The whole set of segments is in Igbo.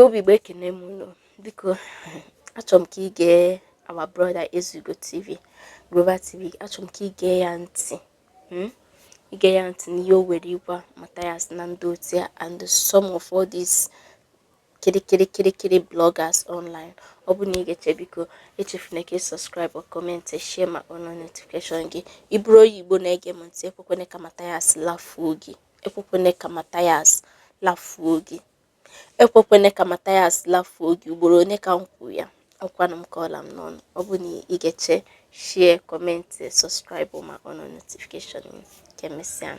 Igbo bụ Igbo, ekene m unu. Biko, achọrọ m ka ị gee our brother Ezugo TV, Global TV. Achọrọ m ka ị gee ya ntị, Ige ya ntị n'ihe o were ịgwa Mathias na ndị otu ya and some of all these kirikiri kirikiri bloggers online. Ọ bụ na ị ga-eche, biko echefuna ka ị subscribe, comment, share ma on notification gị. Ị bụrụ onye Igbo na-ege m ntị, ekwekwene ka Mathias lafuo gị. Ekwekwene ka Mathias lafuo gị. Ekwekwene ka Mathias lafuo gị. Ugboro one ka m kwuru ya? Ọkwanụ m kọọla m n'ọnụ. Ọ bụ na ị ga-eche, share, comment, subscribe ma on notification. Ka emesịa.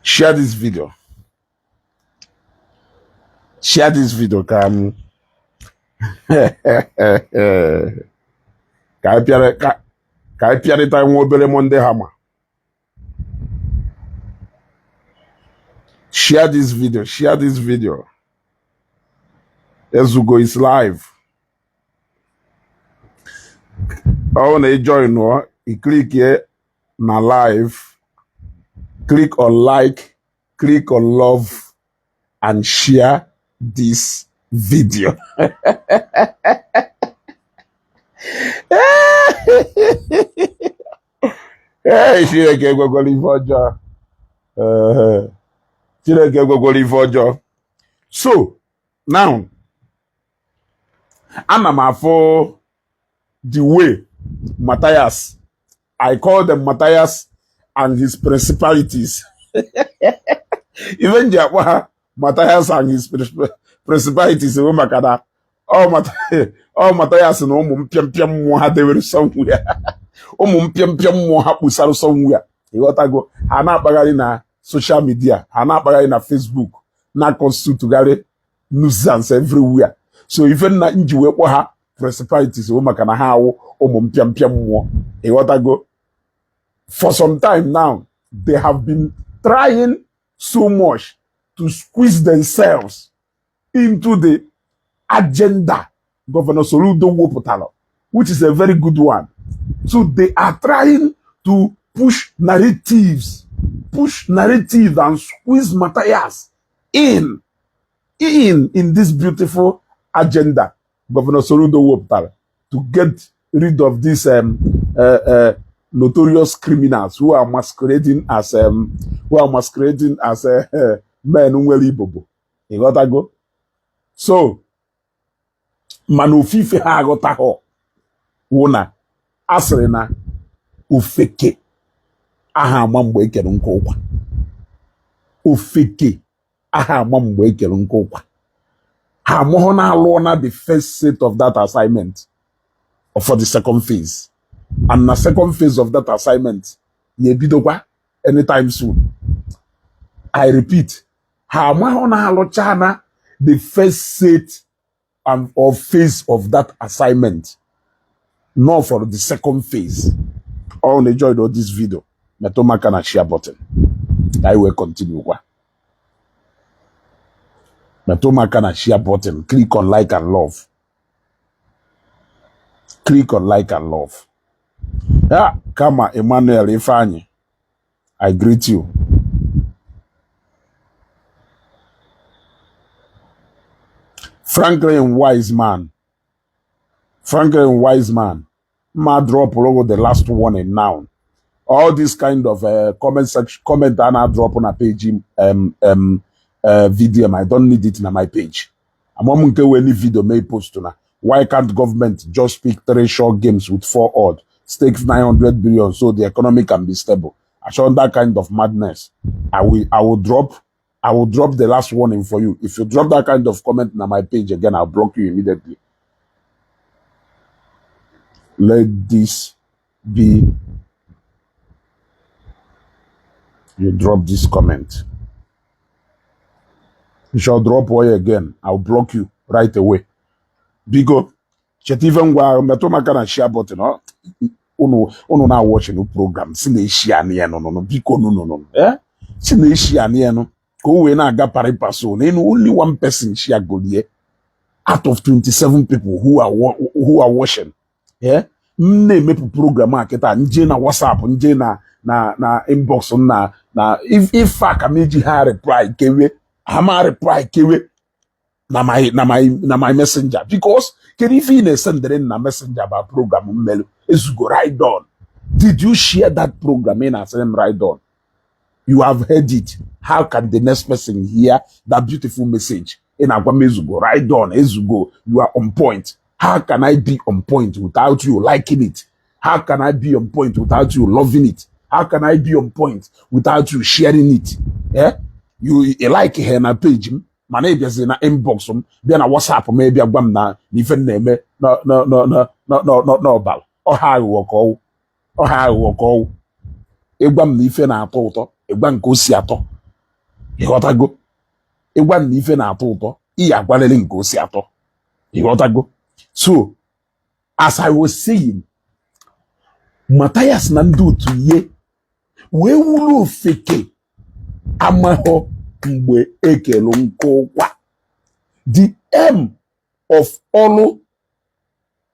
Share this video. Share this video ka anyị pịarịta nwa obere Monday hammer. Share this video. Share this video. Ezugo is live. Ọ na ị join nụọ, i click na live, click on like, click on love and share this video. Ee, Chineke egwekwala ife ọjọọ. Ee, Chineke egwekwala ife ọjọọ. So now, ana m afụ the way Matthias, I call them Matthias and his principalities. Even ji akpọ ha Matthias and his principalities bụ maka na ọ Matthias na ụmụ mpịampịa mmụọ ha dewere somewhere. Ụmụ mpịampịa mmụọ ha kpusara somewhere. Ịghọtago? Ha na-akpagharị na social media, ha na-akpagharị na Facebook, na-constitugharị nuisance everywhere. So ife nna nji wee kpọ ha principalities bụ maka na ha awụ ụmụ mpịampịa mmụọ. Ịghọtago? For some time now, they have been trying so much to squeeze themselves into the agenda Governor Soludo wepụtara, which is a very good one. So they are trying to push narratives and squeeze Matthias in this beautiful agenda Governor Soludo wepụtara to get rid of these notorious criminals who are masquerading as men nwere ibobo. Ịghọtago? So mana ofufe ha aghọtaghọ wụ na a sịrị na ofeke aha ama mgbe ekere nke ụkwa. Ofeke aha ama mgbe ekere nke ụkwa. Ha amụghọ na alụọ na the first set of that assignment or for the second phase, and na second phase of that assignment ya ebidokwa anytime soon. I repeat, ha amahụ na alụcha na the first set and or phase of that assignment, not for the second phase. All na enjoy all this video, metụ m aka na share button ka anyị wee continue kwa. Metụ m aka na share button, click on like and love, click on like and love. Ya kama Emmanuel Ifeanyi, I greet you. Franklin Wiseman, Franklin Wiseman, ma dropụrụ the last warning now. All this kind of comment section comment a na-drop na page VDM, I don't need it na my page. Amam nke wee ni video may post na why can't government just pick three short games with four odd stake 900 billion so the economy can be stable? Achọ that kind of madness. I will drop the last warning for you. If you drop that kind of comment na my page again, I'll block you immediately. Let this be. You drop this comment, you shall drop away again, I'll block you right away. Biko, cheta ife ngwa ahụ, metụ maka na share button. Ọ unu na watching program si na eshi anị ya nụ. Biko, nụ eh si na eshi anị ya nụ ka o wee na-aga pari passu na ịnụ. Only one person share golie out of 27 people who are watching. Eh, m na-emepụ program a kịta, nje na WhatsApp, nje na inbox m na ife a ka m eji ha reply kewe, ha ma reply kewe na my messenger, because kedu ife ị na-esendere na messenger about program mmelu ezugo right on? Did you share that program ị na-asịrị m right on? You have heard it. How can the next person hear that beautiful message ị na-agwa m ezugo right on, ezugo you are on point? How can I be on point without you liking it? How can I be on point without you loving it? How can I be on point without you sharing it? Eh, you like here na page m, mana ị bịazi na inbox m, bịa na WhatsApp m, ịbịa gwa m na ife m na-eme n'ọbara ọha aghụghọ ka ọwụ, ọha aghụghọ ka ọwụ. Ịgwa m na ife na-atọ ụtọ, ịgwa nke o si atọ. Ịghọtago? Ịgwa m na ife na-atọ ụtọ, ị ya agwarịrị nke o si atọ. Ịghọtago? So as I was saying, Matthias na ndị otu ihe wee wuru ofeke amahọ mgbe ekelu nke ụkwa. The aim of ọlụ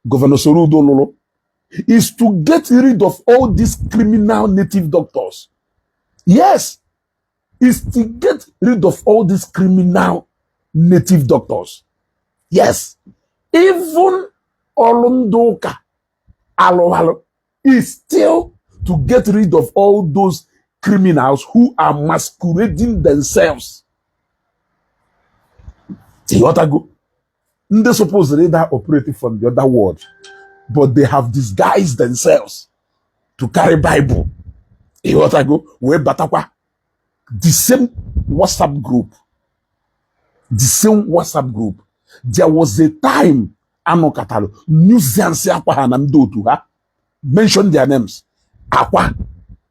Governor Soludo lụrụ is to get rid of all these criminal native doctors. Yes, is to get rid of all these criminal native doctors. Yes, even ọlụ ndị ụka alụalụ is still to get rid of all those criminals who are masquerading themselves. Ịghọtago? Ndị supposed ịda operate from the other world, but they have disguised themselves to carry Bible. Ịghọtago? Wee batakwa the same WhatsApp group. The same WhatsApp group. There was a time anọkọtara nuisance akwa ha na ndị otu ha, mention their names, akwa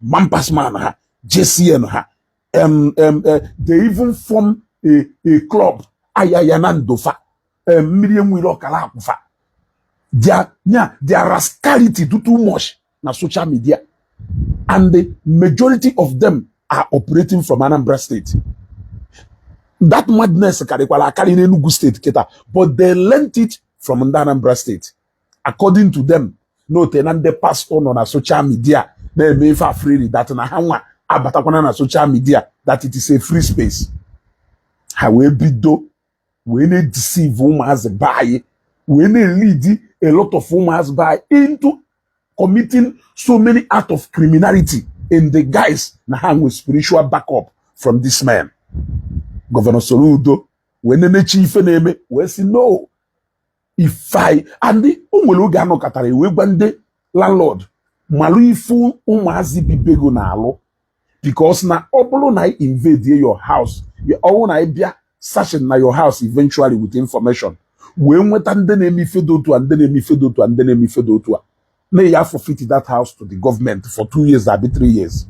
mampasman ha, JCN ha, they even form a club ayaya na ndofa, mmiri enwere ọkara akwụfa. Their rascality do too much na social media, and the majority of them are operating from Anambra State. That madness karịkwara akarị n'Enugu State kịta, but they learnt it from ndị Anambra State. According to them, n'ote na ndị pastor nọ na social media na-eme ife afriri, that na ha nwa abatakwana na social media, that it is a free space. Ha wee bido wee na-edeceive ụmụazị be anyị, wee na-lead a lot of ụmụazị be anyị into committing so many acts of criminality in the guise na ha nwe spiritual backup from this man. Governor Soludo wee nenechi ife na-eme, wee sị no, if I and o nwere oge anọkọtara wee gwa ndị landlord malụ ife ụmụazị bibego na-alụ, because na ọ bụrụ na I invade your house, ọ bụrụ na ị bịa searching na your house eventually with information, wee nweta ndị na-eme ife dị otu a, ndị na-eme ife dị otu a, ndị na-eme ife dị otu a, na ya forfeit that house to the government for 2 years abi 3 years.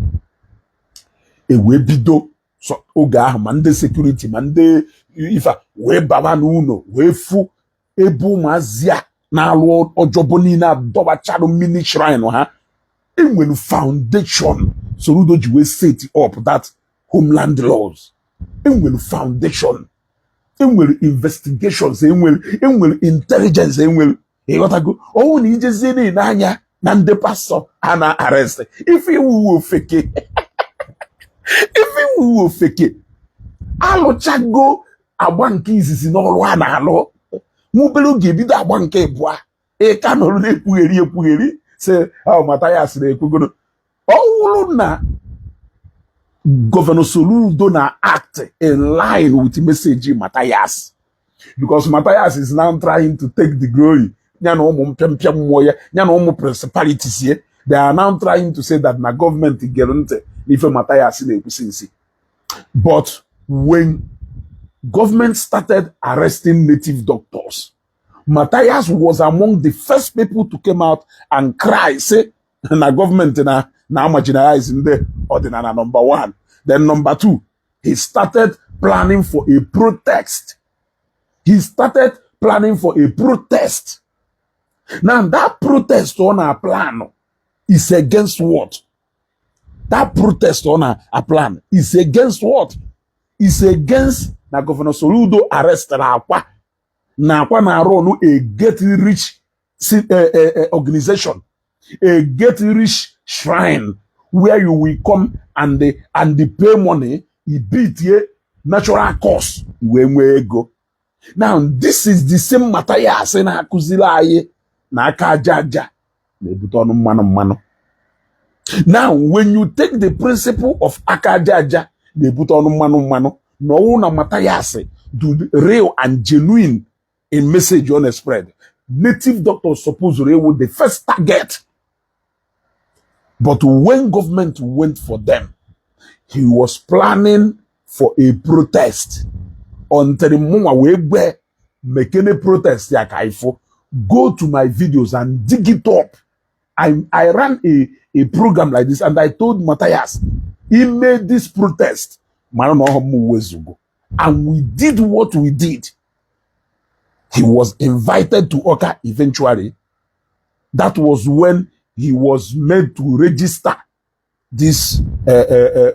E wee bido so oge ahụ, ma ndị security ma ndị ife a wee baba n'ụlọ, wee fụ ebe ụmụazị a na-alụ ọjọbọ niile adọbacharụ mini shrine ha. Enwere foundation Soludo ji wee set up that homeland laws. Enwere foundation, enwere investigations, enwere intelligence, enwere. Ịghọtago? Ọnwụ na ijezie na-ene anya na ndị pastor a na-arrest, ife iwuwe ofeke, ife iwuwe ofeke. Alụchago agba nke izizi n'ọrụ a na-alụ. Nwa obere oge ebido agba nke ịbụa. Ị ka nọrọ na-ekwugheri ekwugheri sị ọ Mathias na-ekwugoro. Ọ wụrụ na Governor Soludo na act in line with message Matthias, because Matthias is now trying to take the glory, ya na ụmụ mpịampịa mmụọ ya, ya na ụmụ principalities ya. They are now trying to say that na gọọmenti gere ntị n'ife Matthias na-ekwusi nsi. But when government started arresting native doctors, Matthias was among the first people to come out and cry, say na gọọmenti na marginalize ndị ọdịnala, number one. Then number two, he started planning for a protest. He started planning for a protest. Now that protest on our plan is against what? That protest on our plan is against what? Is against na Governor Soludo arrested Akwa, na Akwa na run a get rich organization, a get rich shrine where you will come and they pay money, e beat ye natural cause wee nwee ego. Now this is the same Matthias na-akụziri anyị na aka aja aja na-ebute ọnụ mmanụ mmanụ. Now when you take the principle of aka aja aja na-ebute ọnụ mmanụ mmanụ, na ọnwụ na Matthias do the real and genuine in message on spread, native doctors suppose to the first target. But when government went for them, he was planning for a protest until mụnwa wee gbe mekene protest ya ka ifo. Go to my videos and dig it up. I ran a program like this and I told Matthias, he made this protest mara na ọhụ m wezugo, and we did what we did. He was invited to Awka eventually. That was when he was made to register this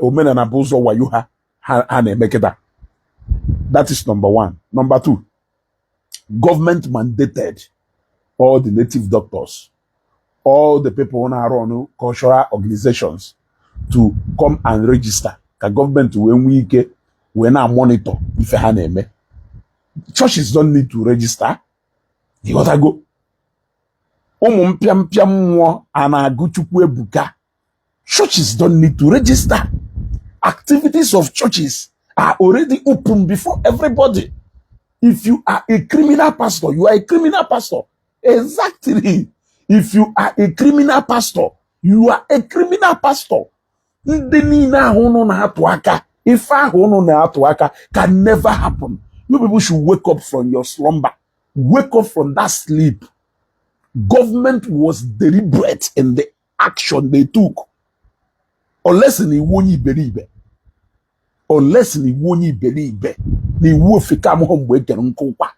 omenala bụ ụzọ wayo ha na-eme kịta. That is number one. Number two, government mandated all the native doctors, all the people na-arụ ọrụ cultural organizations to come and register ka gọọmenti wee nwee ike wee na-monitor ife ha na-eme. Churches don't need to register. Ịghọtago? Ụmụ mpịampịa mmụọ a na-agụ Chukwu ebuka. Churches don't need to register. Activities of churches are already open before everybody. If you are a criminal pastor, you are a criminal pastor. Exactly. If you are a criminal pastor, you are a criminal pastor. Ndị niile ahụ unu na-atụ aka, ife ahụ unu na-atụ aka can never happen. You people should wake up from your slumber. Wake up from that sleep. Government was deliberate in the action they took. Unless na iwu onye iberibe, unless na iwu onye iberibe, na iwu ofeke amụghị mgbe e kere nkụ ụkwa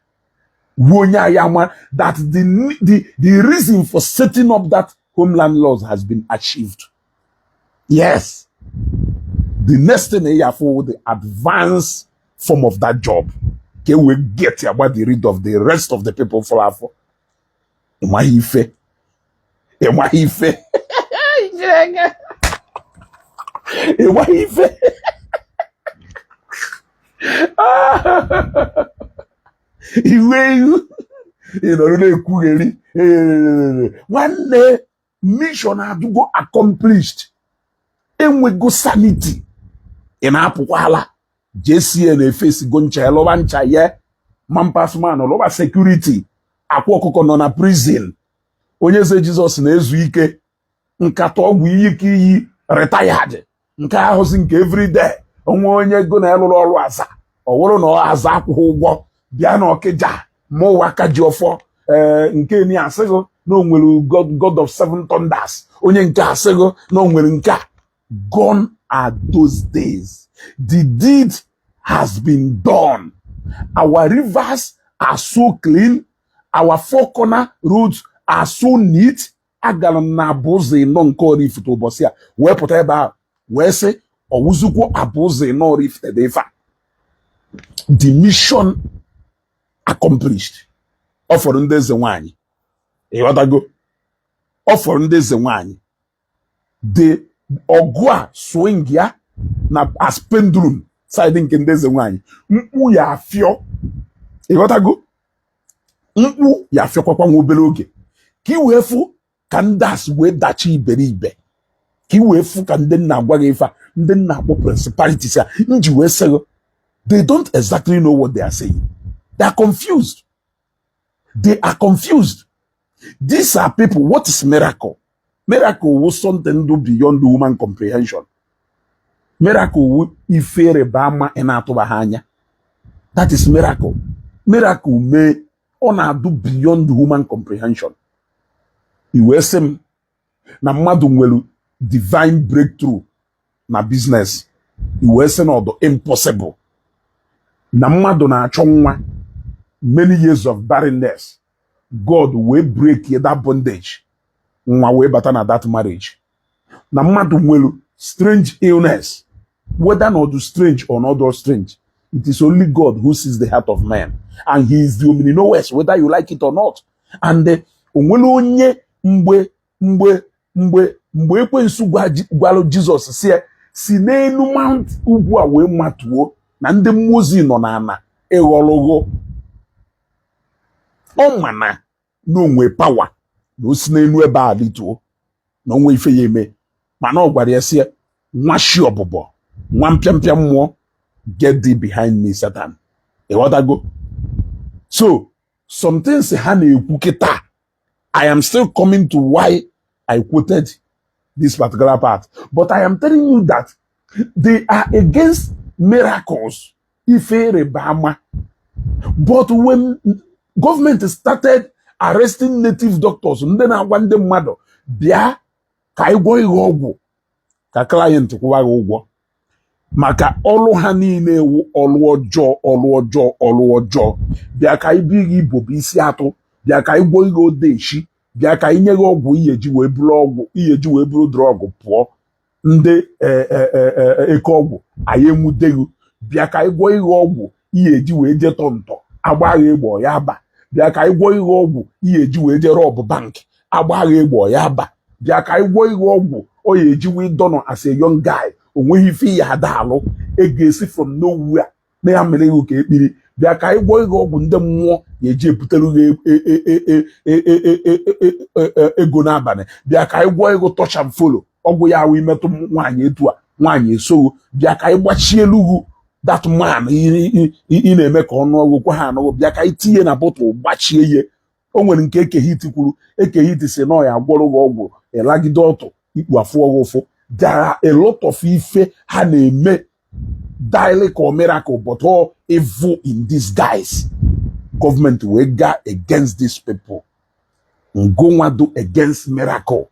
wuo onye anyị ama that the reason for setting up that homeland laws has been achieved. Yes, the next thing ya for the advanced form of that job ka e wee get agba the rid of the rest of the people for afọ. Ịmaghị ife, ịmaghị ife, ịmaghị ife. Iwe ihu ị nọrọ na-ekwugheri. Nwanne, mission adụgo accomplished. Enwego sanity. Ị na-apụkwala JCN efesigo ncha ya, lụba ncha ya, mampasman lụba security, Akwa Ọkụkọ nọ na prison, Onye Eze Jizọs na-ezu ike, nkata ọgwụ iyi ka iyi retired, nke ahụzi nke everyday onwe onye ego na elụrụ ọrụ aza, ọ bụrụ na ọ aza akwụghị ụgwọ bịa na Ọkịja ma ụwa aka ji ọfọ. Ee, nke ni asịghị na o nwere God of seven thunders, onye nke asịghị na o nwere nke a. Gone are those days. The deed has been done. Our rivers are so clean, our four corner roads are so neat. Agara m na abụ ụzọ ịnọ nke Oraifite ụbọchị a wee pụta ebe ahụ wee sị ọwụzukwu abụ ụzọ ịnọ Oraifite dị ife a. The mission accomplished. Ọ fọrọ ndị eze nwanyị, ịghọtago? Ọ fọrọ ndị eze nwanyị. The ọgụ a swing ya na as pendulum side nke ndị eze nwanyị, mkpu ya afịọ, ịghọtago? Mkpu ya afịọkwakwa nwa obere oge ka ị wee fụ ka ndị as wee dachi iberibe. Ka ị wee fụ ka ndị nna agwa gị ife a, ndị nna akpọ principalities a nji wee sị gị, they don't exactly know what they are saying. They are confused. They are confused. These are people. What is miracle? Miracle was something do beyond human comprehension. Miracle wu ife ịrịba ama ị na-atụba ha anya. That is miracle. Miracle mee, ọ na-adụ beyond human comprehension. I wee sị m na mmadụ nwere divine breakthrough na business, i wee sị na ọdụ impossible. Na mmadụ na-achọ nwa, many years of barrenness, God wee break that bondage, nwa wee bata na that marriage. Na mmadụ nwere strange illness, whether not strange or not strange, it is only God who sees the heart of man, and he is the omniknowers, whether you like it or not. And onwere onye mgbe ekwensu gwalụ Jizọs si ya, si n'elu mount ugwu a wee matuo, na ndị mmụọ ozi nọ n'ala ịghọrọgho. Ọ ma na onwe power na o si n'elu ebe a lituo na onwe ife ya eme, mana ọ gwara ya sị ya, "Nwa shi ọbụbọ, nwa mpịampịa mmụọ, get thee behind me, Satan." Ịghọtago? So some things ha na-ekwu kịta, I am still coming to why I quoted this particular part, but I am telling you that they are against miracles, ife ịrịba ama. But when government started arresting native doctors, ndị na-agwa ndị mmadụ bịa ka anyị gwọọ ihe ọgwụ ka client kwụwa gị ụgwọ, maka ọrụ ha niile ewu ọrụ ọjọọ, ọrụ ọjọọ, ọrụ ọjọọ. Bịa ka anyị bụ gị ibo bụ isi atụ, bịa ka anyị gwọọ ihe odeshi, bịa ka anyị nye gị ọgwụ ihe ji wee bụrụ ọgwụ, ihe ji wee bụrụ drug pụọ ndị eke ọgwụ anyị enwudeghị. Bịa ka anyị gwọọ ihe ọgwụ ihe eji wee jee tọ ntọ agba agha egbe ya aba. Bịa ka anyị gwọọ ihe ọgwụ ihe eji wee jee rob bank agba agha egbe ya aba. Bịa ka anyị gwọọ ihe ọgwụ ọ ya eji wee dọnọ as a young guy, o nweghị ife ya ada alụ ego esi from nowhere na ya mere ihu ka ekpiri. Bịa ka anyị gwọọ ihe ọgwụ ndị mmụọ ya eji ebutere gị ego n'abalị. Bịa ka anyị gwọọ ego touch and follow, ọgwụ ya ahụ imetụ nwaanyị etu a, nwaanyị esogho. Bịa ka anyị gbachie elu that man ị na-eme ka ọnụọgụ kwa ha anụgụ. Bịa ka anyị tinye na bottle gbachie ihe. O nwere nke Ekehit kwuru. Ekehit si na ọ ya agwọrọ gị ọgwụ ịlagide ọtụ ikpu afụ ọgụ ụfụ. There are a lot of ife ha na-eme daily ka miracle, but all evil in disguise. Government wee gaa against these people. Ngụnwado against miracle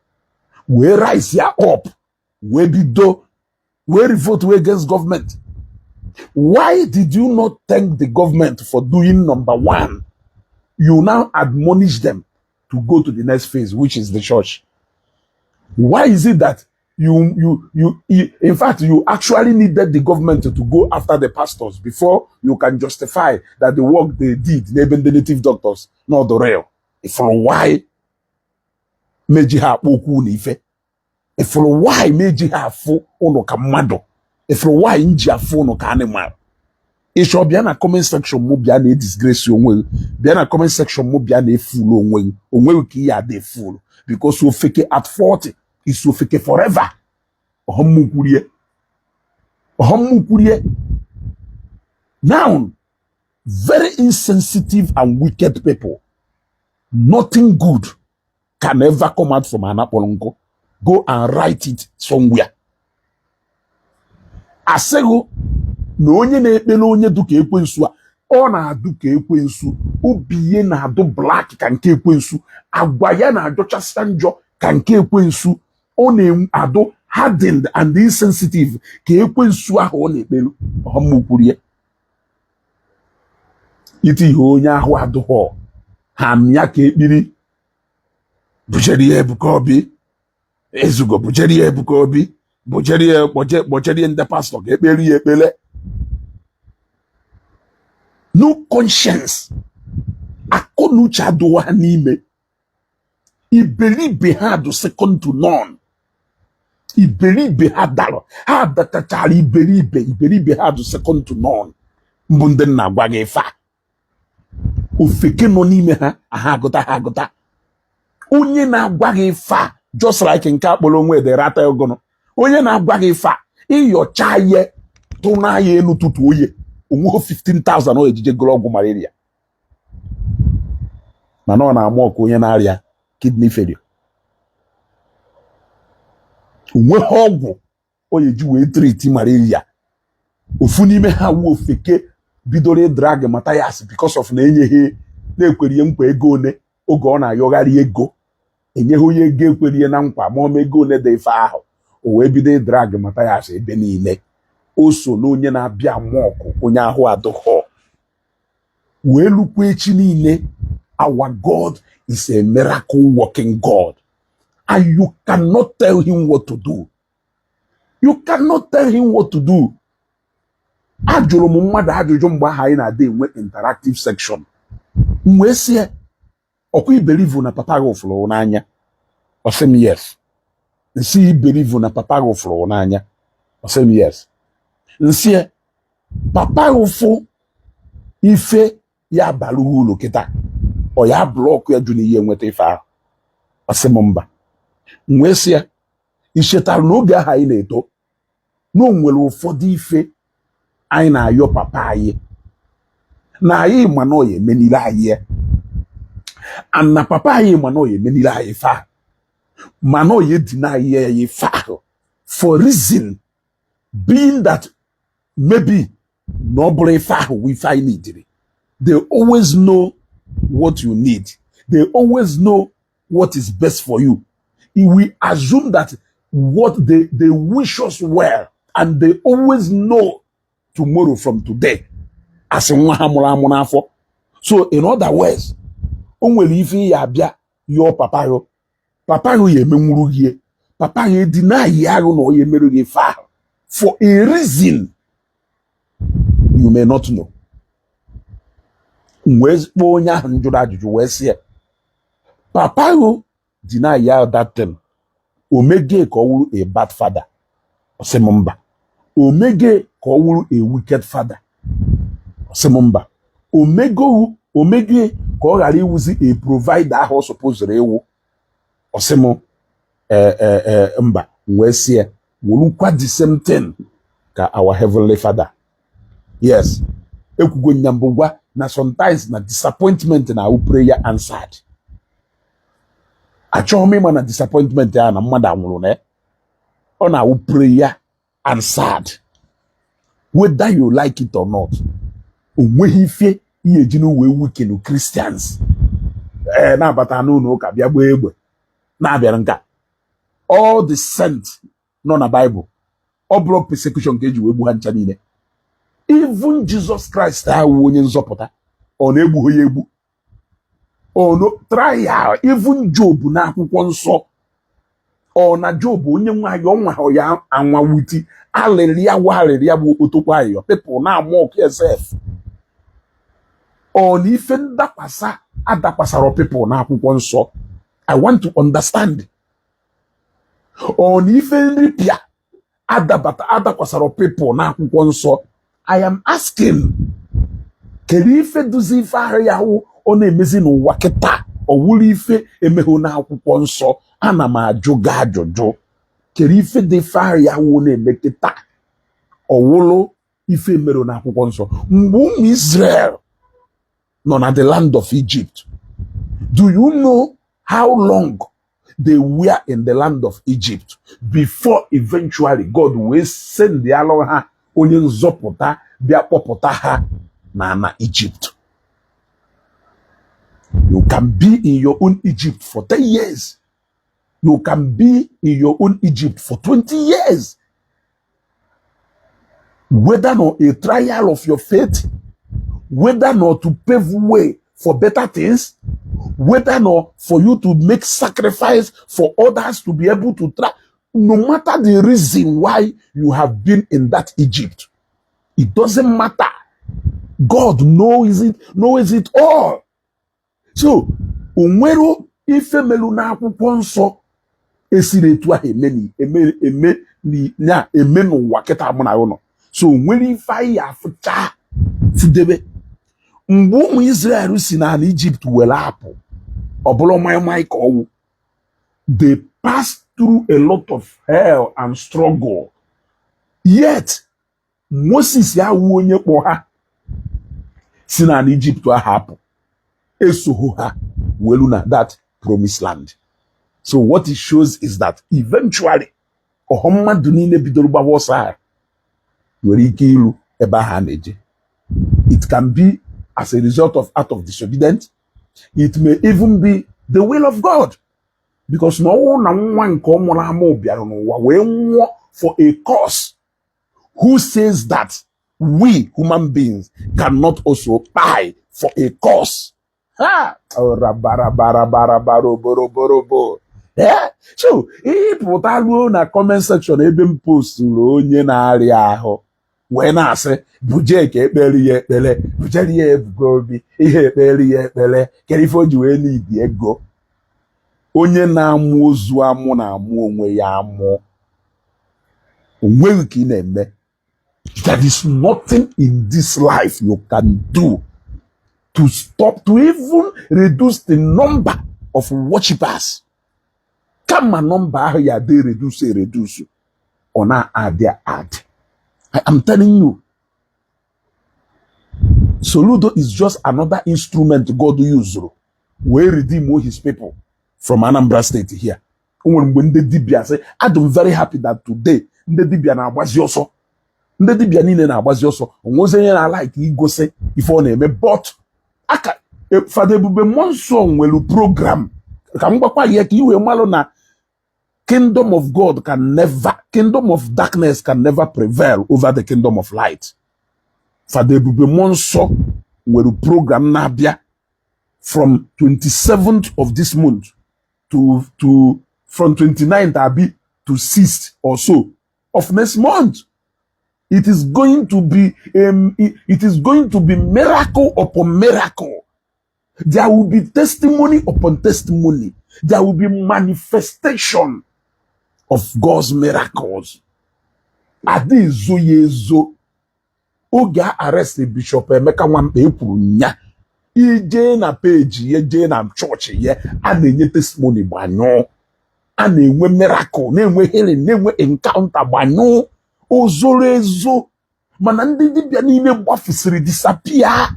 wee rise ya up, wee bido wee revolt wee against government. Why did you not thank the government for doing number one? You now admonish them to go to the next phase, which is the church. Why is it that you, in fact, you actually needed the government to go after the pastors before you can justify that the work they did, even the native doctors, not the real? For why meji ha akpọ okwu na ife? For why meji ha afụ ụnụ ka mmadụ? For why nji afụ ụnụ ka animal? Ịchọ bịa na comment section mụ, bịa na disgrace onwe gị. Bịa na comment section mụ, bịa na efulu onwe gị, onwe gị ka ihe ada efulu, because ofeke at 40 is ofeke forever. Ọhọmmukwurie, ọhọmmukwurie. Now, very insensitive and wicked people. Nothing good can ever come out from anakpọrọ nkụ. Go and write it somewhere. Asịghị na onye na-ekpere onye dụka ekwensu a, ọ na-adụ ka ekwensu, obi ihe na-adụ black ka nke ekwensu, agwa ya na-ajọchasịa njọ ka nke ekwensu, ọ na-adụ hardened and insensitive ka ekwensu ahụ ọ na-ekpelu. Ọmụkwuru ya iti ihe onye ahụ adụghọ ha mịa ka ekpiri bujere ya Ebuka Obi ezugo, bujere ya Ebuka Obi, bujere ya, kpọje, kpọjere ndị pastọ ka ekpere ya ekpere. No conscience, akọ na uche adụwa ha n'ime. Iberibe ha dụ second to none. Iberibe ha dara, ha datachara iberibe. Iberibe ha dụ second to none. Mbụ ndị nna gwa gị ife a, ofeke nọ n'ime ha aha agụta ha agụta. Onye na-agwa gị ife a, just like nke akpọrọ onwe the rata ogono. Onye na-agwa gị ife a, ịyọcha ihe tụ n'anya elu tutu oye onweghị 15,000 ọ ejije goro ọgwụ malaria, mana ọ na-amụ ọkụ onye na-arịa kidney failure. Onweghị ọgwụ o eji wee treat malaria. Ofu n'ime ha wu ofeke bidoro ịdrag Mathias because of na enyeghị na-ekwere ihe nkwa ego one oge ọ na-ayọgharị ego, enyeghị onye ego ekwere ihe na nkwa ma ọma ego one dị ife ahụ, o wee bido ịdrag Mathias ebe niile. O so na onye na-abịa mọkụ onye ahụ adịghọ wee lukwa echi niile. Our God is a miracle working God, and you cannot tell him what to do. You cannot tell him what to do. Ajụrụ m mmadụ ajụjụ mgbe ahụ anyị na-ada enwe interactive section, m wee sị ya, ọkwa I believe na papa gị fụrụ n'anya? Ọ sị m yes. Nsị, I believe na papa gị fụrụ n'anya? Ọ sị m yes. Nsị ya, papa gị fụ ife ya bara uru kịta, ọ ya block ya jụ na ihe nweta ife ahụ? Ọ sị m mba. M wee sị ya, i chetara n'oge ahụ anyị na-eto na o nwere ụfọdụ ife anyị na-ayọ papa anyị na anyị ma na ọ ya emenile anyị ya, and na papa anyị ma na ọ ya emenile anyị ife ahụ, ma na ọ ya edina anyị ya ife ahụ for reason being that maybe na ọ bụrụ ife ahụ wụ ife anyị nidiri. They always know what you need. They always know what is best for you. We assume that what they wish us well, and they always know tomorrow from today, asị nwa ha mụrụ amụ n'afọ. So in other words, o nwere ife ya abịa yọọ papa gị, papa gị ya emenwuru gị, papa gị edina yi arụ na ọ ya emerụ gị ife ahụ for a reason you may not know. M wee kpọọ onye ahụ m jụrụ ajụjụ wee sị ya, papa gị deny ya that thing, o mege ka ọ wụrụ a bad father? Ọ sị m mba. O mege ka ọ wụrụ a wicked father? Ọ sị m mba. O mego o mege ka ọ ghara iwuzi a provider ahụ ọ supposed ịwụ? Ọ sị m ee ee, mba. M wee sị ya, wurukwa the same thing ka our heavenly Father. Yes, ekwugo nya mbụ gwa na sometimes na disappointment na awụ prayer answered. Achọghị m ịma na disappointment ya na mmadụ anwụrụ na ya, ọ na-awụ prayer answered, whether you like it or not. O nweghị ife ihe eji na wee weaken Christians ee na-abata n'ụlọ ụka bịa gbaa egbe na-abịara nka. All the saints nọ na Bible, ọ bụrụ persecution ka eji wee gbu ha ncha niile. Even Jesus Christ ahụ onye nzọpụta, ọ na-egbu ya egbu ono trial. Even Job n'akwụkwọ nsọ, ọ na Job onye nwaanyị ọ nwa ya anwa wuti alịrị ya wa alịrị ya bụ otokwa ayọ people na-amụ ọkụ sf. Ọ na ife ndakwasa adakwasara people n'akwụkwọ nsọ. I want to understand. Ọ na ife nripịa adabata adakwasara people n'akwụkwọ nsọ. I am asking, kedu ife duzi ife ahụ ya hụ ọ na-emezi n'ụwa kịta, ọ wụrụ ife emeghe n'akwụkwọ nsọ? Ana m ajụ gị ajụjụ, kedu ife dị ife ahụ ya hụ na-eme kịta, ọ wụrụ ife mere n'akwụkwọ nsọ? Mgbe ụmụ Israel nọ na the land of Egypt, do you know how long they were in the land of Egypt before eventually God wee send alụ ha onye nzọpụta bịa kpọpụta ha na na Egypt? You can be in your own Egypt for 10 years. You can be in your own Egypt for 20 years. Whether not a trial of your faith, whether not to pave way for better things, whether not for you to make sacrifice for others to be able to try, no matter the reason why you have been in that Egypt, it doesn't matter. God knows it all. So, o nwero ife melu n'akwụkwọ nsọ esiri etu ahụ eme eme eme na eme n'ụwa kịta mụ na ụnọ. So o nwere ife anyị afụcha fudebe mgbe ụmụ Israel si n'ala Ijipt were apụ, ọ bụrụ maịmaị ka ọwụ. They Passed through a lot of hell and struggle. Yet Moses ya wu onye kpọ ha si na Egypt ahụ apụ, esogho ha welu na that promised land. So what it shows is that eventually, ọha mmadụ niile bidoro gbawa ọsọ ahụ nwere ike iru ebe ahụ a na-eje. It can be as a result of act of disobedience. It may even be the will of God, because na ọnwụ na nwa nke ọ mụrụ amụ bịara n'ụwa wee nwụọ for a cause, who says that we human beings cannot also die for a cause? Ha! Rabarabarabarabara. Eh? So ịpụta ruo na comment section ebe m posturu onye na-arịa ahụ wee na-asị buje ka ekpere ya ekpere, bujere ya Ebuka Obi ihe ekpere ya ekpere, kedu ife o ji wee n'idi ego? Onye na-amụ ozu amụ na-amụ onwe ya amụ. Onweghị ka ị na-eme. There is nothing in this life you can do to stop, to even reduce the number of worshippers. Kama number ahụ ya dị reduce reduce, ọ na-adị adị. I am telling you, Soludo is just another instrument God used wee redeem all his people from Anambra State here. O nwere mgbe ndị dibịa sị, adị very happy that today ndị dibịa na-agbazi ọsọ, ndị dibịa niile na-agbazi ọsọ. Onwezi onye na-alike igosi ife ọ na-eme, but aka Fada Ebube Mmụọ Nsọ nwere program ka m gwakwa ya ka i wee malụ na kingdom of God can never, kingdom of darkness can never prevail over the kingdom of light. Fada Ebube Mmụọ Nsọ nwere program na-abịa from 27th of this month to from 29th abi to 6th or so of next month. It is going to be miracle upon miracle. There will be testimony upon testimony. There will be manifestation of God's miracles. Ada ezo ya ezo. Oge a arrest Bishop Emeka Nwamkpa, ekwuru nya ijee na peji ya, jee na chọọchị ya, a na-enye testimony gbanyụọ, a na-enwe miracle, na-enwe healing, na-enwe encounter gbanyụọ. O zoro ezo, mana ndị dibịa niile gbafusiri, disappear.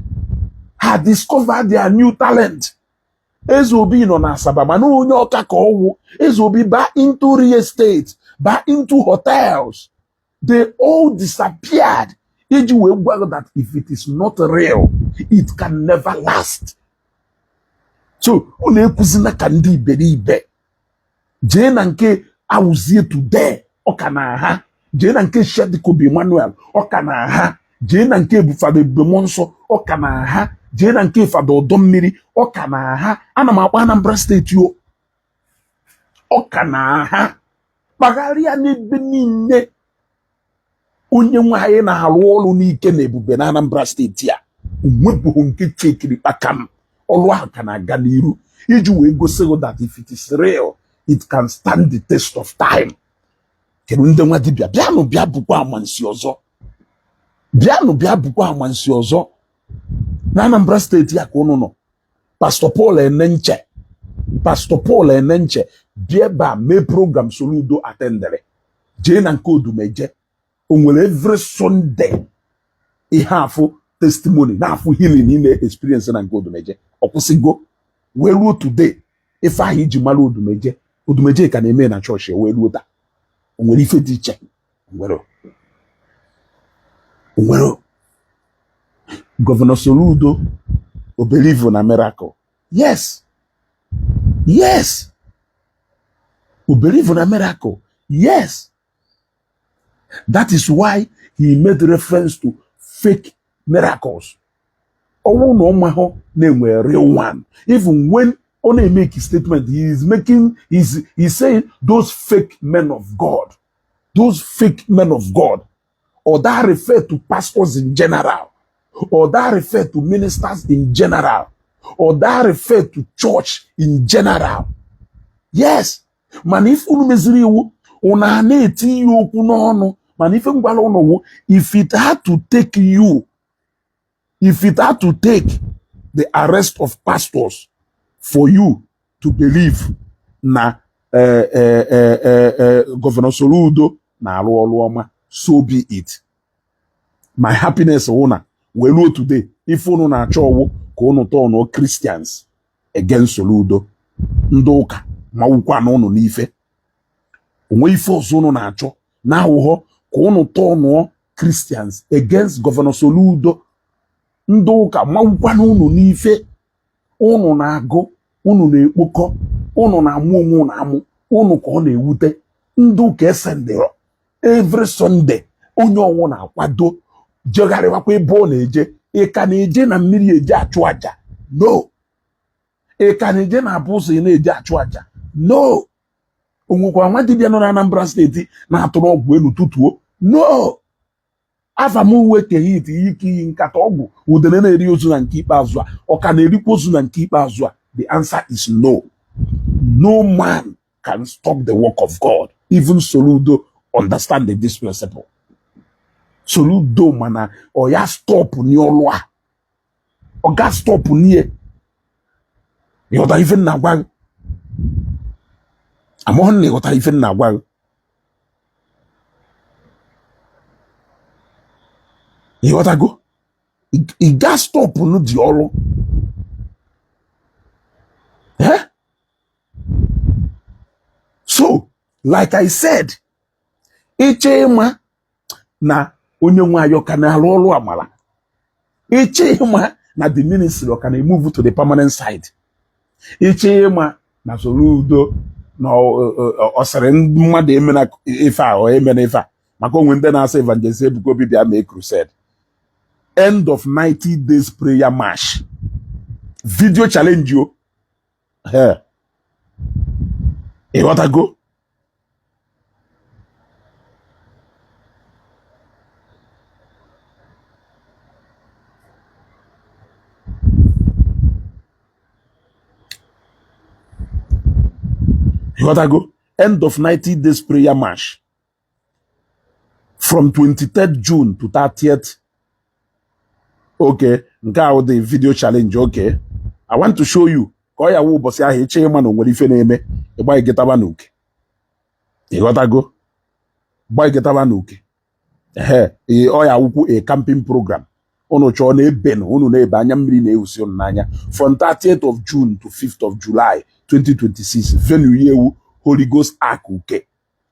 Ha discover their new talent. Eze Obi nọ na Asaba, mana onye ọka ka ọwụ. Eze Obi ba into real estate, ba into hotels. They all disappeared. Iji wee gwa gị that if it is not real, it can never last. So unu ekwuzina ka ndị iberibe. Jee na nke Awụzie today, ọ ka na ha. Jee na nke Shedikobi Emmanuel, ọ ka na ha. Jee na nke Fada Ebube Mmụọ Nsọ, ọ ka na ha. Jee na nke Fada Ọdọ Mmiri, ọ ka na ha. Ana m akpọ Anambra Steeti o, ọ ka na ha. Kpagharịa n'ebe niile onye nwe anyị na-arụ ọrụ n'ike na ebube na Anambra Steeti a, onwebụghị nke chekiri kpakam. Ọrụ ahụ ka na-aga n'iru, iji wee gosi gị that if it is real, it can stand the test of time. Kedu ndị nwa dibịa? Bịanụ bịa bụkwa amansi ọzọ, bịanụ bịa bụkwa amansi ọzọ na Anambra Steeti ya ka unu nọ. Pastor Paul Enenche, Pastor Paul Enenche bịa ebe a mee program Soludo attendere. Jee na nke Odumeje, o nwere every Sunday ihe afụ testimony na-afụ healing ị na-experience na nke Odumeje. Ọ kwụsịgo wee ruo today. Ife ahụ iji mara Odumeje, Odumeje ka na-eme na chọọchị wee ruo taa. O nwere ife dị iche? Nwere nwere Governor Soludo o believe na miracle? Yes, o believe na miracle. Yes, that is why he made reference to fake miracles. Ọnwụ na ọmahụ na-enwe real one. Even when ọ na-emeke statement, he is making he's saying those fake men of God, those fake men of God, or that refer to pastors in general, or that refer to ministers in general, or that refer to church in general. Yes, mana ife unu meziri iwu, unu a na-eti ya okwu n'ọnụ. Mana ife ngwara unu wụ, if it had to take the arrest of pastors for you to believe na Governor Soludo na-arụ ọrụ ọma, so be it. My happiness wụ na wee ruo today, ife unu na-achọ ọ wụ ka unu turnụọ Christians against Soludo, ndị ụka mawukwa na unu n'ife onwe ife ọzọ unu na-achọ na awụghọ ka unu turnụọ Christians against Governor Soludo, ndị ụka mawukwa na unu n'ife. Unu na-agụ, unu na-ekpokọ, unu na-amụ onwe unu amụ, unu ka ọ na-ewute. Ndị ụka esendịrọ every Sunday, onye ọwụ na-akwado jegharịwakwa ebe ọ na-eje. Ị ka na-eje na mmiri eje achụ aja? No. Ị ka na-eje na abụ ụzọ ị na-eje achụ aja? No. O nwekwa nwa dibịa nọ na Anambra steeti na-atụrụ ọgwụ elu tụtuo? No. Afa m uwe kehit ike iyi nkata ọgwụ udene na-eri ozu na nke ikpeazụ a, ọ ka na-erikwa ozu na nke ikpeazụ a? The answer is no. No man can stop the work of God. Even Soludo understand this principle. Soludo mana ọ ya stop n'ọlụ a, ọ ga stop n'ihe. Ịghọtara ife m na-agwa gị? Amụghị na ịghọtara ife m na-agwa gị? Ịghọtago? Ị ga stop dị ọrụ. Eh? So like I said, ịchọ ịma na onye nwe anyị ka na-arụ ọrụ amara, ịchọ ịma na the ministry ọ ka na-emove to the permanent site, ịchọ ịma na Soludo na ọ sịrị mmadụ emena ife a, ọ emena ife a, maka onwe ndị na-asị Evangelist Ebuka Obi bịa mee crusade, end of 90 days prayer march video challenge o. Ịghọtago? Ịghọtago? End of 90 days prayer march from 23rd June to 30th. Okay, nke ahụ the video challenge. Okay, I want to show you ka ọ ya wụ ụbọchị ahụ ịchọ ịma na o nwere ife na-eme, ịgbaghịgịtaba n'uke. Ịghọtago? Gbaghịgịtaba n'uke. Ee, ọ ya wụkwu a camping program. Unu chọọ na-ebe na unu na-ebe anya mmiri na-ewusi unu n'anya. From 30th of June to 5th of July 2026, venue ya wụ Holy Ghost Ark Uke,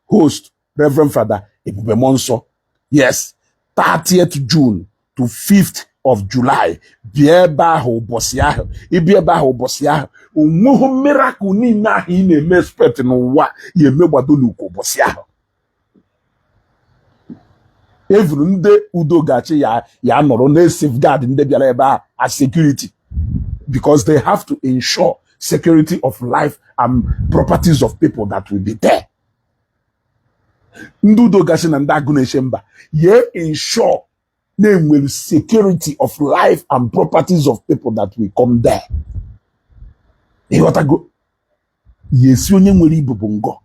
host Reverend Father Ebube Muonso. Yes, 30th June to 5th of July. Bịa ebe ahụ ụbọchị ahụ. Ịbịa ebe ahụ ụbọchị ahụ, onweghị miracle niile ahụ ị na-eme expect n'ụwa ya emegbado n'Uke ụbọchị ahụ. Even ndị udo ga-achị ya ya nọrọ na-safeguard ndị bịara ebe a as security, because they have to ensure security of life and properties of people that will be there. Ndị udo ga-achị na ndị agụ na-eche mba ya ensure na-enwere security of life and properties of people that will come there. Ịghọtago? Ya esi onye nwere ibu bụ ngọ.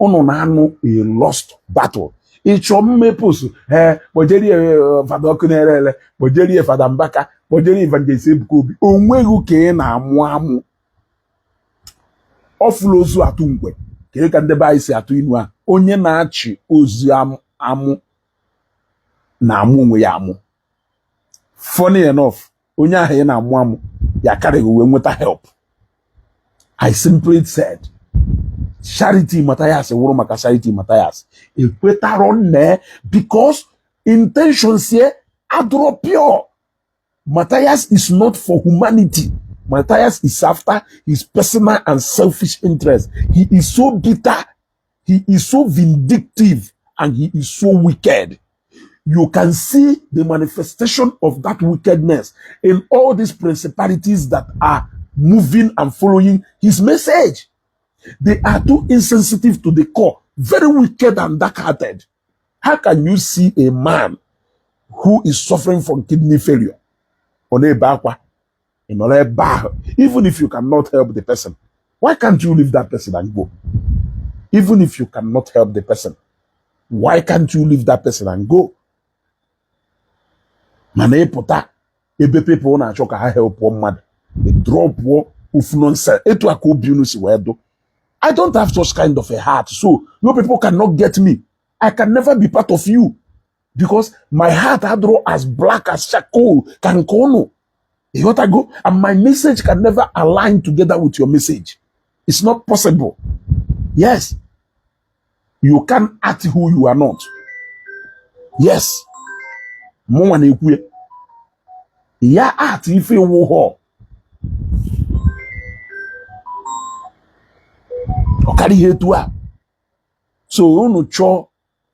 Unu na-anụ a lost battle. Ịchọ mmepụs ee, kpojerie Fada ọkụ na-ere ere, kpojerie Fada Mbaka, kpojerie Evangelist Ebuka Obi, onweghị ka ị na-amụ amụ. Ọ fụrụ ozu atụ nkwe ka ka ndị be anyị si atụ inu a, onye na-achị ozu amụ na-amụ onwe ya amụ. Funny enough, onye ahụ ị na-amụ amụ ya karịghị wee nweta help. I simply said Charity Matthias wụrụ maka Charity Matthias ekwetarọ nne because intentions here adịrọ pure. Matthias is not for humanity. Matthias is after his personal and selfish interest. He is so bitter, he is so vindictive, and he is so wicked. You can see the manifestation of that wickedness in all these principalities that are moving and following his message. They are too insensitive to the core, very wicked and dark-hearted. How can you see a man who is suffering from kidney failure? Ọ na-ebe akwa, ị nọrọ ebe ahụ. Even if you cannot help the person, why can't you leave that person and go? Even if you cannot help the person, why can't you leave that person and go? Mana ịpụta ebe people na-achọ ka ha helpụọ mmadụ, ị dropụọ ofu nonsense. Etu a ka obi unu si wee dụ. I don't have such kind of a heart, so you people cannot get me. I can never be part of you because my heart adro as black as charcoal ka nke unu. Ịghọtago? And my message can never align together with your message. It's not possible. Yes, you can act who you are not. Yes, mụnwa na-ekwu ya. Ya act ife iwu họ ọ karịa ihe etu a. So unu chọọ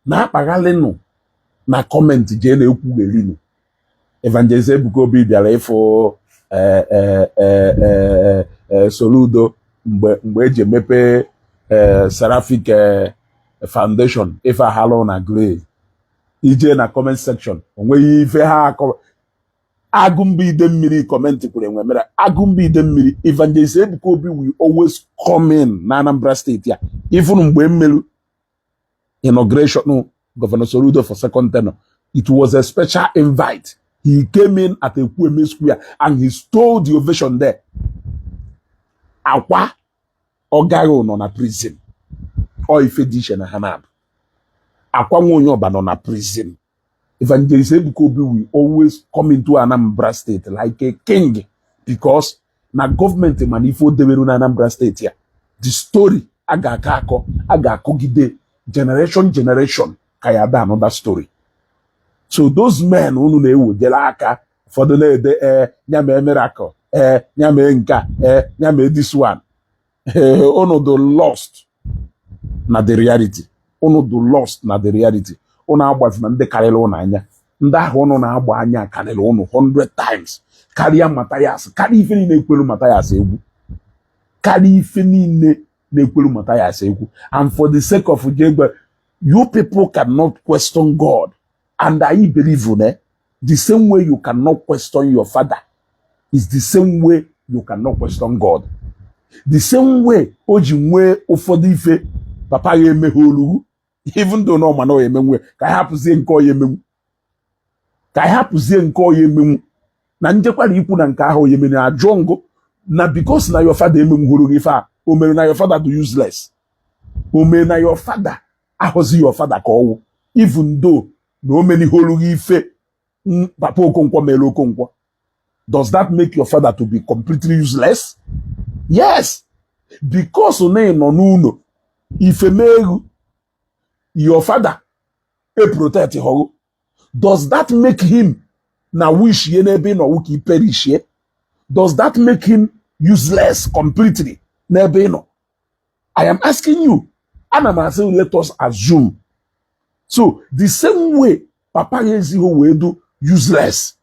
na akpaghalịnụ na comment, jee na-ekwughelinu. Evangelist Ebuka Obi bịara ịfụ Soludo mgbe eji emepe Seraphic Foundation, ife ahalụ na grave. Ije na comment section, onweghị ife ha akọ. Agụmba ide mmiri comment kwuru enwe mere agụmba ide mmiri. Evangelist Ebuka Obi will always come in na Anambra State ya, even mgbe mmelu inauguration Governor Soludo for second tenure. It was a special invite. He came in at Ekwueme Square and he stole the ovation there. Akwa ọgaghị nọ na prison. Ọ ife dị iche na ha na-abụ. Akwa nwa onye ọba nọ na prison. Evangelist Ebuka Obi will always come into Anambra State like a king because na gọọmenti mana ife o deberu na Anambra State ya. The story a ga-akọ akọ a ga-akọgide generation generation ka ya da another story. So those men unu na-ewejere aka, ụfọdụ na-ede ee ya mee miracle, ee ya mee nke a, ee ya mee this one, ee unu do lost na the reality. Unu do lost na the reality. Unu agbazi na ndị karịrị unu anya. Ndị ahụ unu na-agba anya karịrị unu 100 times, karịa Mathias, karịa ife niile ekwelu Mathias egwu, karịa ife niile na-ekwelu Mathias egwu. And for the sake of Jegbe, you people cannot question God. And I believe in it. The same way you cannot question your father is the same way you cannot question God. The same way o ji nwee ụfọdụ ife papa ya emeghe olughu, even though na ọ ma na ọ ya emenwe, ka anyị hapụzie nke ọ ya emenwu, ka anyị hapụzie nke ọ ya emenwu na njekwara ikwu na nke ahụ ya emere. Ajụọ ngụ na because na your father emenwuhoro gị ife a, o mere na your father do useless? O mere na your father ahụzi your father ka ọwụ, even though na o meniholu gị ife papa Okonkwo mere Okonkwo? Does that make your father to be completely useless? Yes, because na ị nọ n'ụlọ ife mee your father e protect họgụ, does that make him na wish ye n'ebe ị nọ wụ ka i perish ye? Does that make him useless completely n'ebe ị nọ? I am asking you. Ana m asị, let us assume. So the same way papa ya ezighi wee do useless,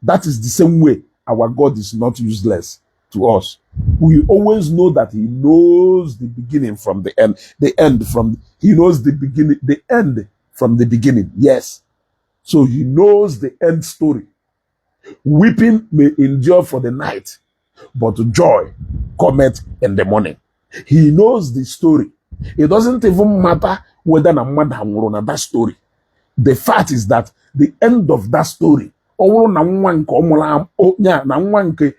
that is the same way our God is not useless to us. We always know that he knows the beginning from the end, the end from, he knows the beginning, the end from the beginning. Yes, so he knows the end story. Weeping may endure for the night, but joy cometh in the morning. He knows the story. It doesn't even matter whether na mmadụ anwụrụ na that story. The fact is that the end of that story, ọ bụrụ na nwa nke ọ mụrụ ya na nwa nke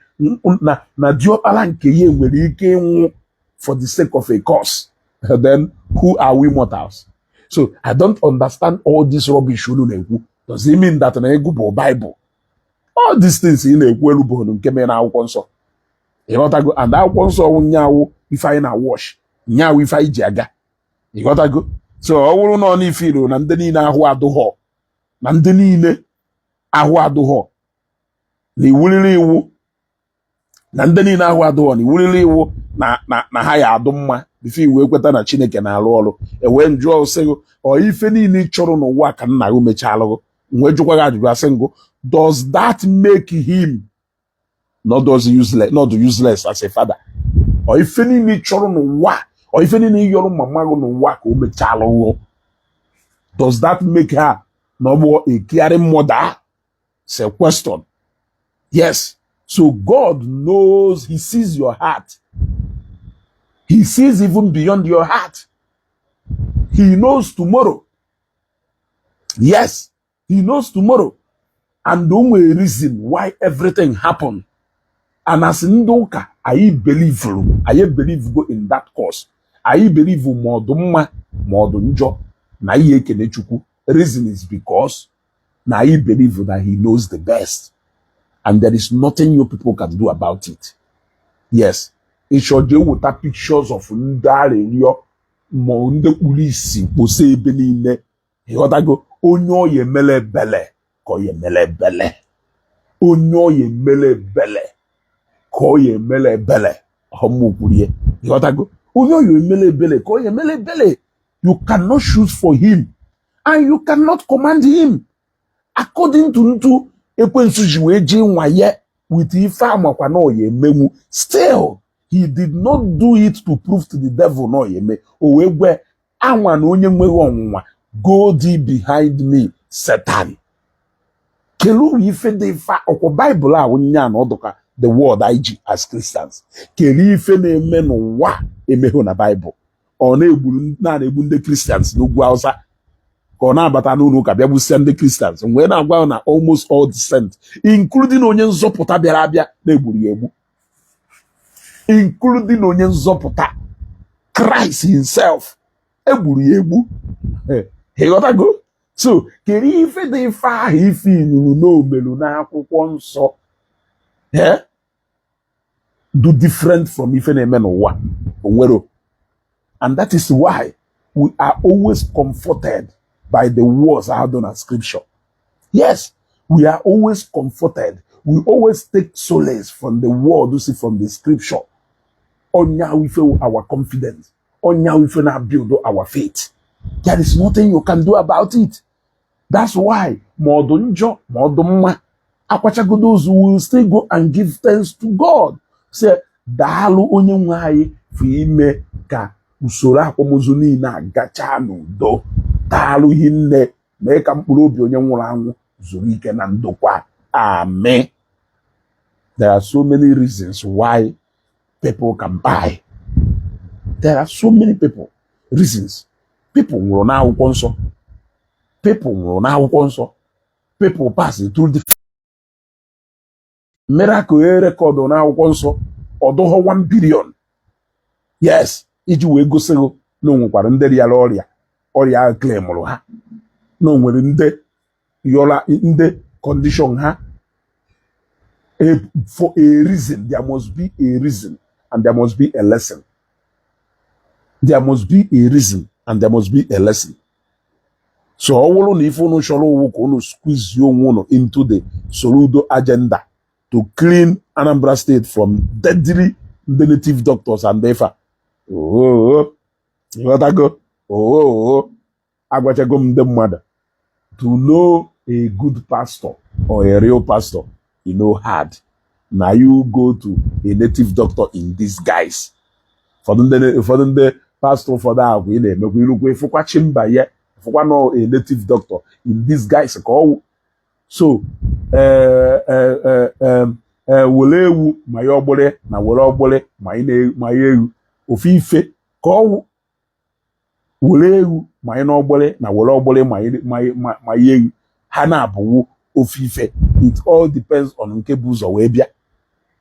na diọkpara nke ya nwere ike ịnwụ for the sake of a cause, then who are we mortals? So I don't understand all this rubbish unu na-ekwu. Does it mean that na egwu bụ Bible? All these things ị na-ekwu elu bụ nke mere na akwụkwọ nsọ. Ịghọtago? And akwụkwọ nsọ wụ nyaawụ ife anyị na-wash, nyaawụ ife anyị ji aga. Ịghọtago? So ọ bụrụ na ọ n'ife iro na ndị niile ahụ adụghọ, na ndị niile ahụ adụghọ na iwuriri iwu, na ndị niile ahụ adụghọ na iwuriri iwu na ha ya adụ mma before iwu ekweta na Chineke na-arụ ọrụ, ewee njụọ sị gị, ọ ife niile ị chọrọ n'ụwa ka nna gị mechalụgụ? Wee jụkwa gị ajụjụ, asị ngụ, does that make him not does useless, not useless as a father? Ọ ife niile ị chọrọ n'ụwa, ọ ife niile ị yọrọ mama gị n'ụwa ka o mechalụgụ, does that make her na ọ bụ a caring mother? It's a question. Yes. So God knows, he sees your heart. He sees even beyond your heart. He knows tomorrow. Yes, he knows tomorrow. And the only reason why everything happened. And as ndị ụka, anyị believe, anyị believe go in that cause. Anyị believe ma ọ dị mma ma ọ dị njọ na anyị ekene Chukwu. Reason is because na anyị believe that he knows the best and there is nothing you people can do about it. Yes, ịchọ jee weta pictures of ndị arịrịọ ma ndị kpuru isi kposa ebe niile. Ịghọtago? Onye ọ ya emele ebele ka ọ ya emele ebele, onye ọ ya emele ebele ka ọ ya emele ebele. Ọmụ kwuru ya. Ịghọtago? Onye ọ ya emele ebele ka ọ ya emele ebele. You cannot choose for him and you cannot command him. According to ntu ekwensu ji wee jee nwa ya with ife amakwa na ọ ya emenwu, still he did not do it to prove to the devil na ọ ya eme. O wee gwe anwa na onye nweghị ọnwụnwa, "Go thee behind me, Satan." Kelu ife dị ife ọkwa Baịbụl a nya na ọdụka the word anyị ji as Christians. Kelu ife na-eme n'ụwa emehụ na Baịbụl? Ọ na-egburu na-egbu ndị Christians n'ugwu Hausa ka ọ na-abata n'ụlọ ụka bịa gbusịa ndị Christians wee na-agwa na almost all the saints, including onye nzọpụta bịara abịa, na-egburu ya egbu, including onye nzọpụta Christ himself egburu ya egbu. Ịghọtago? So kedu ife dị ife ahụ ife iluru n'omelu n'akwụkwọ nsọ do different from ife na-eme n'ụwa onwero? And that is why we are always comforted by the words out in scripture. Yes, we are always comforted. We always take solace from the word you see from the scripture. Onya ife our confidence, onya ife na build our faith. There is nothing you can do about it. That's why ma ọ dị njọ ma ọ dị mma, akwachagodo ozu, will still go and give thanks to God, say, "Daalụ onye nwe anyị for ime ka usoro akwamozu niile agachaa n'udo. Daalụ hinne, mee ka mkpụrụ obi onye nwụrụ anwụ zuru ike na ndokwa. Amen." There are so many reasons why people can buy. There are so many people reasons. People nwụrụ n'akwụkwọ nsọ, people nwụrụ n'akwụkwọ nsọ, people pass through the miracle e record n'akwụkwọ nsọ ọdụghọ 1 billion. Yes, iji wee gosi gị na o nwekwara ndị rịara ọrịa, ọrịa ahụ claimụrụ ha, na o nwere ndị yọra ndị condition ha. For a reason, there must be a reason and there must be a lesson. There must be a reason and there must be a lesson. So ọ bụrụ na ife unu chọrọ owu ka unu squeeze onwe unu into the Soludo agenda to clean Anambra State from deadly ndị native doctors and ifa oo, ịghọtago? Oo, agwachago m ndị mmadụ, to know a good pastor or a real pastor, you know hard na you go to a native doctor in disguise. Ụfọdụ ndị pastor ụfọdụ agwa ị na-emekwa irukwa ịfụkwa chimba ya, ịfụkwa nọ a native doctor in disguise ka ọwụ. So were ewu ma ya ọgbụrị na were ọgbụrị ma ya ewu, ofu ife ka ọwụ. Were ewu ma ị n'ọgbụrị na were ọgbụrị ma ya ewu, ha na-abụwu ofu ife. It all depends on nke bụ ụzọ wee bịa.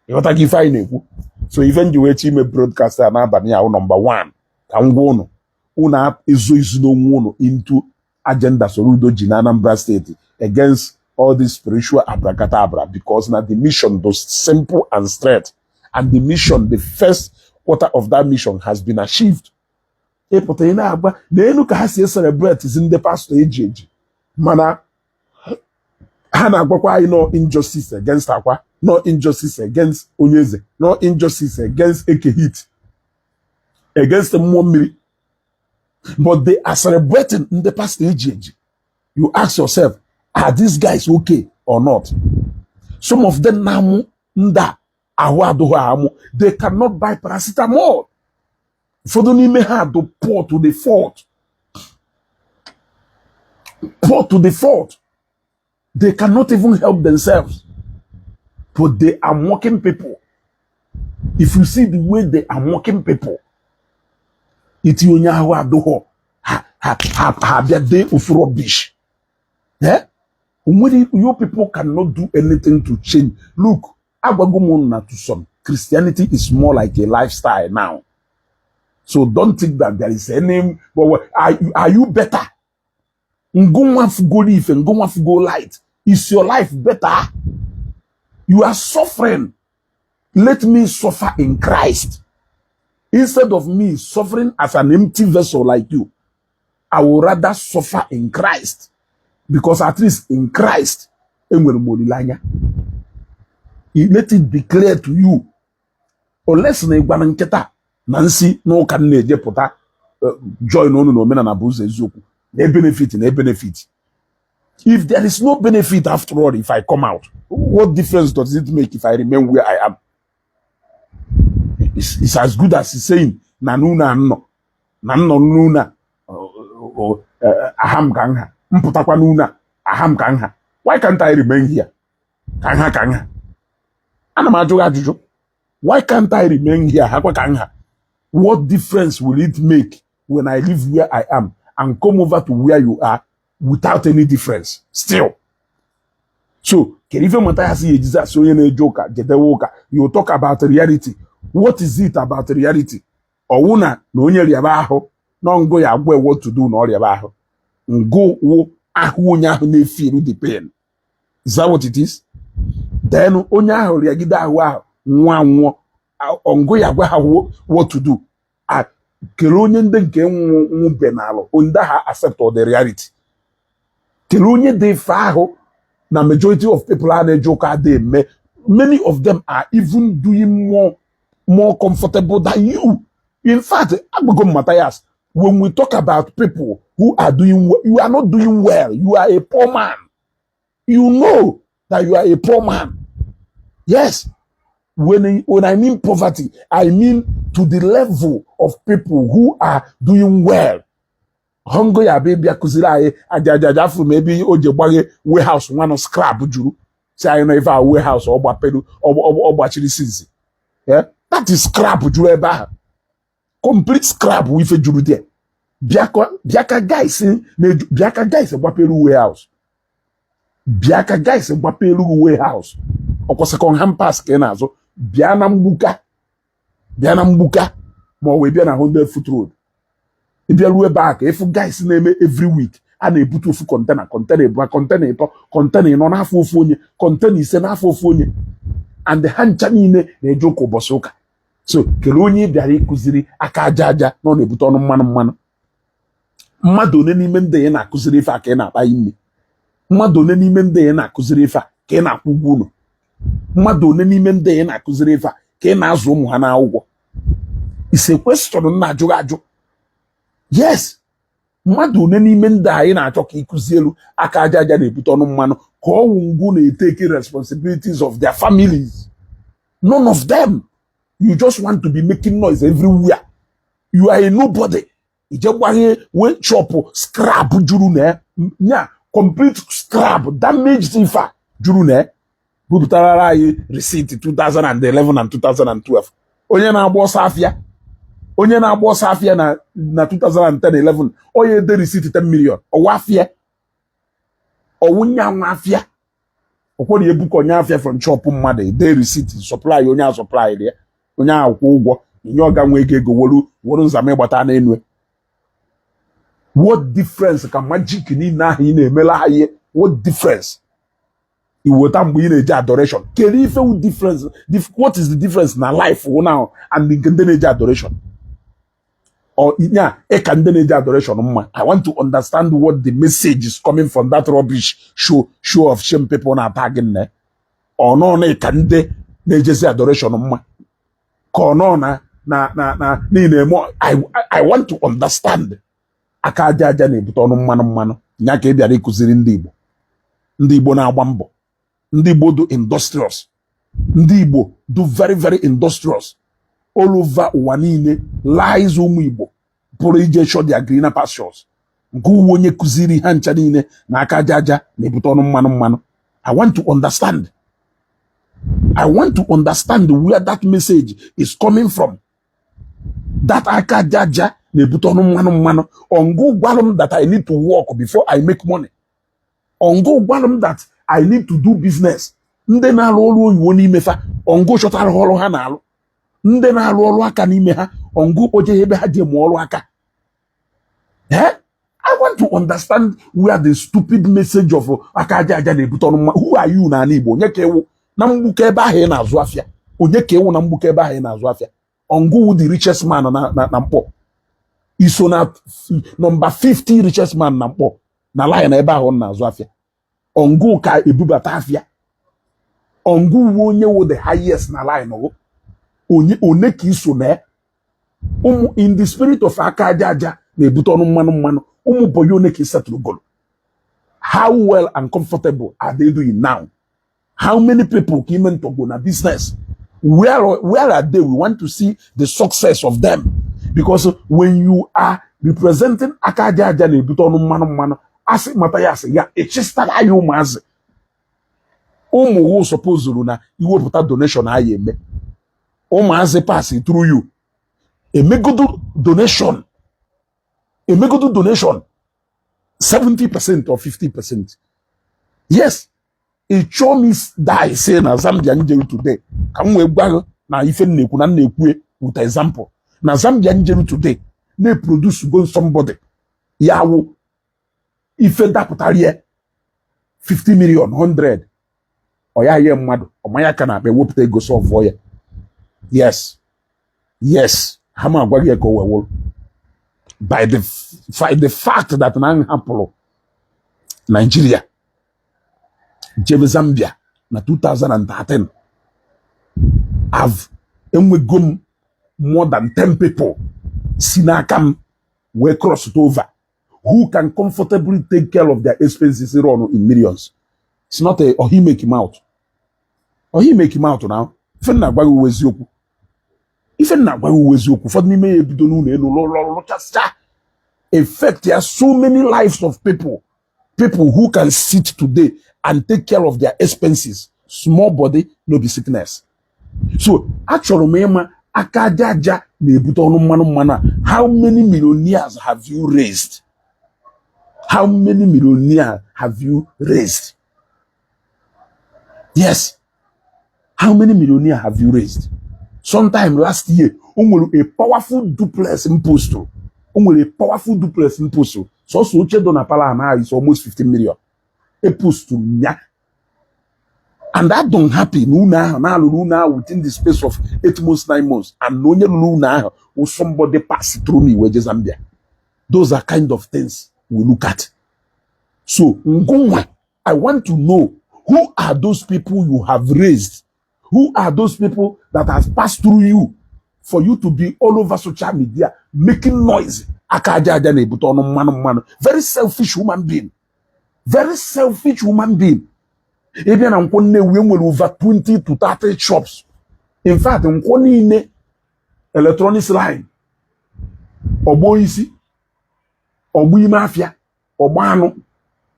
Ịghọta gị ife anyị na-ekwu? So ife nji wee chi ime broadcast a n'abalị ahụ, number one, ka m gwa ụnụ, ụnụ ezo izu n'onwe ụnụ into agenda Soludo ji na Anambra State against all this spiritual abracadabra, because na the mission was simple and straight, and the mission, the first quarter of that mission has been achieved. Ịpụta ị na-agba n'elu ka ha si celebrate ndị pastor eji eji, mana ha na-agwakwa anyị no injustice against Akwa, no injustice against onye eze, no injustice against Eke Hit, against mmụọ mmiri, but they are celebrating ndị pastor eji eji. You ask yourself, are these guys okay or not? Some of them na-amụ ndị a ahụ adụghị amụ. They cannot buy paracetamol. Ụfọdụ n'ime ha dị poor to the fault, poor to the fault. They cannot even help themselves, but they are mocking people. If you see the way they are mocking people, iti onye ahụ adụghọ ha ha ha ha bịa dee ofu rubbish. Eh? Nwere you people cannot do anything to change. Look, agwago m unu na to some, Christianity is more like a lifestyle now. So don't think that there is any, but are you better? Ngụnwa fugoro ife, ngụnwa fugo light, is your life better? You are suffering. Let me suffer in Christ instead of me suffering as an empty vessel like you. I would rather suffer in Christ, because at least in Christ enwere m olileanya. Let it be clear to you, unless na ịgwana nkịta na nsi n'ụka m na-eje pụta join unu na omenala bụ ụzọ eziokwu na benefit na benefit. If there is no benefit after all, if I come out, what difference does it make if I remain where I am? It's as good as saying na n'unu a nnọ na nnọ n'unu a aha m ka nha mpụtakwa n'unu a aha m ka nha. Why can't I remain here? Ka nha ka nha, ana m ajụ gị ajụjụ. Why can't I remain here? Ha kwa ka nha. What difference will it make when I live where I am and come over to where you are without any difference still? So kedu ife Mathias ya ejizi asị onye na-eje ụka jedewe ụka? You talk about reality. What is it about reality? Ọwụ na na onye rịaba ahụ na ngụ ya agwa what to do na ọrịaba ahụ, ngụ wụ ahụ onye ahụ na-efeel the pain. Is that what it is? Then onye ahụ rịagide ahụ ahụ nwa nwụọ, ọngụ ya gwa ha what to do. A kele onye ndị nke nwụ nwụbe n'alụ ndị ha accept the reality. Kele onye dị ife ahụ na majority of people a na-eje ụka adị eme. Many of them are even doing more comfortable than you. In fact, agbago Matthias, when we talk about people who are doing well, you are not doing well. You are a poor man. You know that you are a poor man. Yes. When I mean poverty, I mean to the level of people who are doing well. Hunger ya bịa bịa kụziri anyị aja aja aja afụrụ m ebe o ji gbaghe warehouse nwanụ scrap juru si anyị nọ ife a warehouse ọ gbapelu ọ gbachiri since. Yeah? That is scrap juru ebe ahụ, complete scrap wụ ife juru there. Bịa ka guys na-eju, bịa ka guys gbapelu warehouse, bịa ka guys gbapelu warehouse. Ọkwa second hand parts ka ị na-azụ. Bịa na mgbuka, bịa na mgbuka, ma ọ wee bịa na 100 foot road. Ị ruo ebe a ka ịfụ guys na-eme every week a na-ebute ofu container, container ịbụa, container ịtọ, container ịnọ n'afọ ofu onye, container ise n'afọ ofu onye, and ha ncha niile na-eje ụka ụbọchị ụka. So kelee onye ị bịara ịkụziri aka aja aja na ọ na-ebute ọnụ mmanụ mmanụ. Mmadụ one n'ime ndị ị na-akụziri ife a ka ị na-akpa nri? Mmadụ one n'ime ndị ị na-akụziri ife a ka ị na-akwụ ụgwọ ụlọ? Mmadụ one n'ime ndị ị na-akụziri ife a ka ị na-azụ ụmụ ha n'akwụkwọ? It's a question m na-ajụ gị ajụ. Yes, mmadụ one n'ime ndị anyị na-achọ ka ịkụzi elu aka aja aja na-ebute ọnụ mmanụ ka ọwụ ngwu na-etake responsibilities of their families? None of them. You just want to be making noise everywhere. You are a nobody. Ije gbaghe wee chọpụ scrap juru na nya, complete scrap, damaged ife a juru na bupụtara anyị receipt 2011 and 2012. Onye na-agba ọsọ afịa, onye na-agba ọsọ afịa na 2010 11, onye ede receipt 10 million ọwa afịa, ọwụ nyanwa afịa ọkwọrọ ebuka onye afịa from shop mmadụ ede receipt supply, onye a supply ya, onye ahụ kwụ ụgwọ inye ọga nwe ego ego wolu wolu nzama ịgbata n'enu. What difference ka magic niile ahụ ị na-emela ha ihe? What difference iweta mgbe ị na-eje adoration? Kedu ife wu difference? What is the difference na life wụ now and nke ndị na-eje adoration? Or nya ịka ndị na-eje adoration mma? I want to understand what the message is coming from that rubbish show of shame people na-ata gị nne. Ọ nọ na ịka ndị na-ejezi adoration mma, ka ọ nọ na niile eme? I want to understand. Aka aja aja na-ebute ọnụ mmanụ mmanụ nya ka ị bịara ịkụziri ndị Igbo, ndị Igbo na-agba mbọ, ndị Igbo do industrious, ndị Igbo do very very industrious all over ụwa niile. Lies. Ụmụ Igbo pụrụ ije chọ their greener pastures nke uwe onye kụziri ha ncha niile na aka aja aja na-ebute ọnụ mmanụ mmanụ. I want to understand. I want to understand where that message is coming from, that aka aja aja na-ebute ọnụ mmanụ mmanụ. Ọngụ gwalụ m that I need to work before I make money. Ọngụ gwalụ m that I need to do business. Ndị na-arụ ọrụ oyibo n'ime fa, ọngụ chọtara ọrụ ha na-alụ. Ndị na-arụ ọrụ aka n'ime ha, ọngụ kpoje ebe ha ji mụọ ọrụ aka. Eh? I want to understand where the stupid message of aka aja aja na-ebute ọnụ mma. Who are you n'ala Igbo? Onye ka ewu na mgbuke ebe ahụ ị na-azụ afịa? Onye ka ewu na mgbuke ebe ahụ ị na-azụ afịa? Ọngụ the richest man na Mkpọ, iso na number 50 richest man na Mkpọ na line ebe ahụ ọ na-azụ afịa. Ọngụ ka ebubata afịa. Ọngụ uwe onye wụ the highest na line wụ onye one ka iso na ya. Ụmụ, in the spirit of aka aja aja na-ebute ọnụ mmanụ mmanụ, ụmụ boy one ka isetụrụ golo? How well and comfortable are they doing now? How many people ka ime ntọgbo na business? Where are they? We want to see the success of them, because when you are representing aka aja aja na-ebute ọnụ mmanụ mmanụ, asị mata ya, asị ya echistara ya ụmụazị ụmụ wụ supposed na iwepụta donation a ya eme ụmụazị pass through you, emegodo donation, emegodo donation 70% or 50%. Yes, ị chọọ m die say na Zambia njeru today, ka m wee gwa gị na ife m na-ekwu na m na-ekwu with example na Zambia njeru today na-eproduce go somebody ya wụ ife dapụtara ya 50 million, 100, ọ ya ye mmadụ ọmanya aka na akpa ewepụta ego sọvụọ ya. Yes, ha ma agwa gị ya ka o wee wụrụ by the fact that na m hapụrụ Nigeria jebe Zambia na 2013, I've enwego m more than 10 people si n'aka m wee cross it over who can comfortably take care of their expenses run in millions. It's not a or he make him out or he make him out now. Ife m na-agwa gị uwe eziokwu, ife m na-agwa gị uwe eziokwu. Ụfọdụ n'ime ya ebido n'ụlọ elu lụrụ lụchasịa, affect ya so many lives of people, people who can sit today and take care of their expenses. Small body no be sickness. So achọrọ m ịma, aka aja aja na-ebute ọnụ mmanụ mmanụ a, how many millionaires have you raised? How many millionaires have you raised? Yes, how many millionaires have you raised? Sometime last year, o nwere a powerful duplex m post, o nwere a powerful duplex m post. Sọsọ oche dị na pala na is almost 15 million. E posturu ya and I don't happy na unu ahụ na-alụrụ unu ahụ within the space of 8 months, 9 months, and na onye lụrụ unu ahụ wụ somebody pass through me wee je Zambia. Those are kind of things we look at. So ngụnwa, I want to know, who are those people you have raised? Who are those people that has passed through you for you to be all over social media making noise aka aja aja na-ebute ọnụ mmanụ mmanụ? Very selfish human being, very selfish human being. Ị bịa na Nkwọ Nnewi, enwere over 20 to 30 shops. In fact, Nkwọ niile, electronics line, ọgbọ isi, ọgbọ ime afịa, ọgbọ anụ,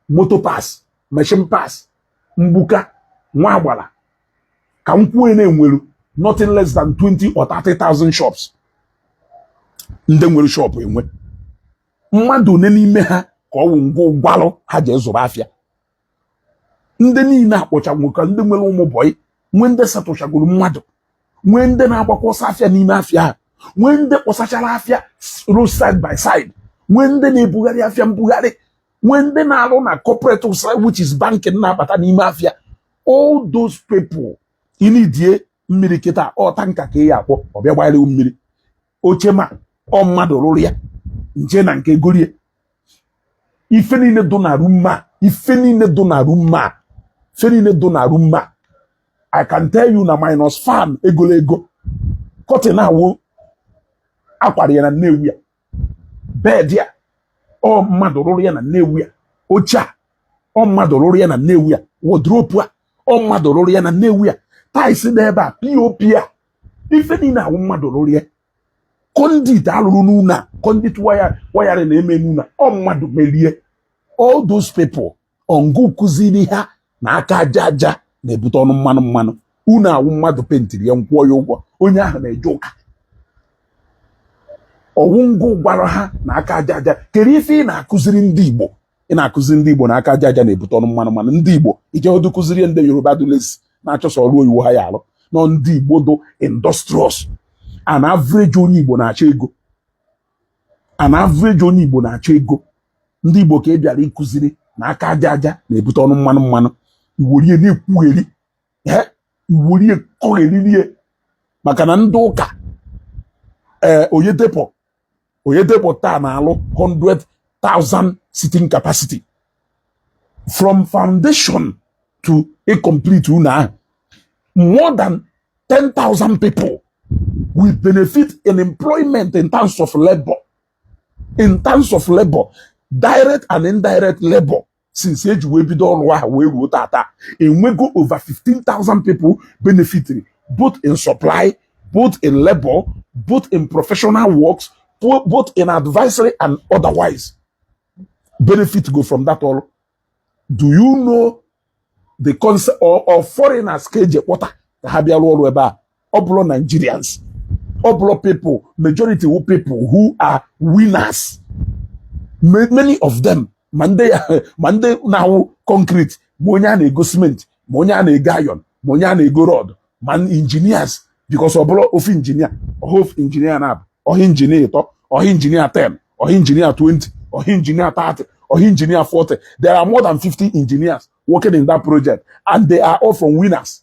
motor parts, machine parts, mgbuka, nwa agbara ka m kwuo, na-enwere nothing less than 20 or 30,000 shops. Ndị nwere shop enwe mmadụ one n'ime ha ka ọ wụ ngwa ụgwalụ ha ji ezụrụ afịa. Ndị niile akpọchagwo ka ndị nwere ụmụ boy, nwee ndị setụchagoro mmadụ, nwee ndị na-agbakwa ọsọ afịa n'ime afịa ha, nwee ndị kpọsachara afịa road side by side, nwee ndị na-ebugharị afịa mbugharị, nwee ndị na-alụ na corporate side, which is banking, na-abata n'ime afịa. All those people, inidie mmiri kịta, ọta nka ka ị ya akpọ ọbịa gbara mmiri. Oche ma ọ mmadụ rụrụ ya nje na nke gorie. Ife niile dị na room a, ife niile dị na room a, ife niile dị na room a, I can tell you na minus fan egolo ego, curtain awụ akwara ya na Nnewi ya, bed ya, ọ mmadụ rụrụ ya na Nnewi ya, oche a, ọ mmadụ rụrụ ya na Nnewi ya, wardrobe a, ọ mmadụ rụrụ ya na Nnewi ya, tiles dị ebe a, POP a, ife niile awụ mmadụ rụrụ ya, conduit alụrụ n'ụlọ a, conduit wire, wiring na-eme n'ụlọ a, ọ mmadụ merie. All those people, ọngụ kụziri ha na aka aja aja na-ebute ọnụ mmanụ mmanụ? Unu awụ mmadụ pentiri ya, nkwụọ ya ụgwọ, onye ahụ na-eje ụka. Ọwụ ngụ gwara ha na aka aja aja? Kedu ife ị na-akụziri ndị Igbo? Ị na-akụziri ndị Igbo na aka aja aja na-ebute ọnụ mmanụ mmanụ? Ndị Igbo ijehodu kụziri ndị Yoruba dụlesi na-achọsọ ọrụ oyibo ha ya alụ nọ. Ndị Igbo dụ industrious. An average onye Igbo na-achọ ego. An average onye Igbo na-achọ ego. Ndị Igbo ka ị bịara ịkụziri na aka aja aja na-ebute ọnụ mmanụ mmanụ. Iworie na-ekwugheri, iworie kọgheririe maka na ndị ụka ee Oyedepo Oyedepo taa na-alụ 100,000 sitting capacity from foundation to a complete unu ahụ. More than 10,000 people will benefit in employment in terms of labor, in terms of labor, direct and indirect labor. Since eji wee bido ọrụ ahụ wee ruo tata, enwego over 15,000 people benefiting, both in supply, both in labor, both in professional works, both in advisory and otherwise, benefit go from that all. Do you know the concept or foreigners ka eji kpọta ka ha bịa rụọ ọrụ ebe a? Ọ bụrụ Nigerians, ọ bụrụ people, majority who people who are winners, many of them, ma ndị na-awụ concrete, ma onye a na-ego cement, ma onye a na-ego iron, ma onye a na-ego rod, ma engineers, because ọ bụrụ ofu engineer, ọha ofu engineer na-abụ ọha engineer ịtọ, ọha engineer 10, ọha engineer 20, ọha engineer 30, ọha engineer 40. There are more than 50 engineers working in that project, and they are all from Winners.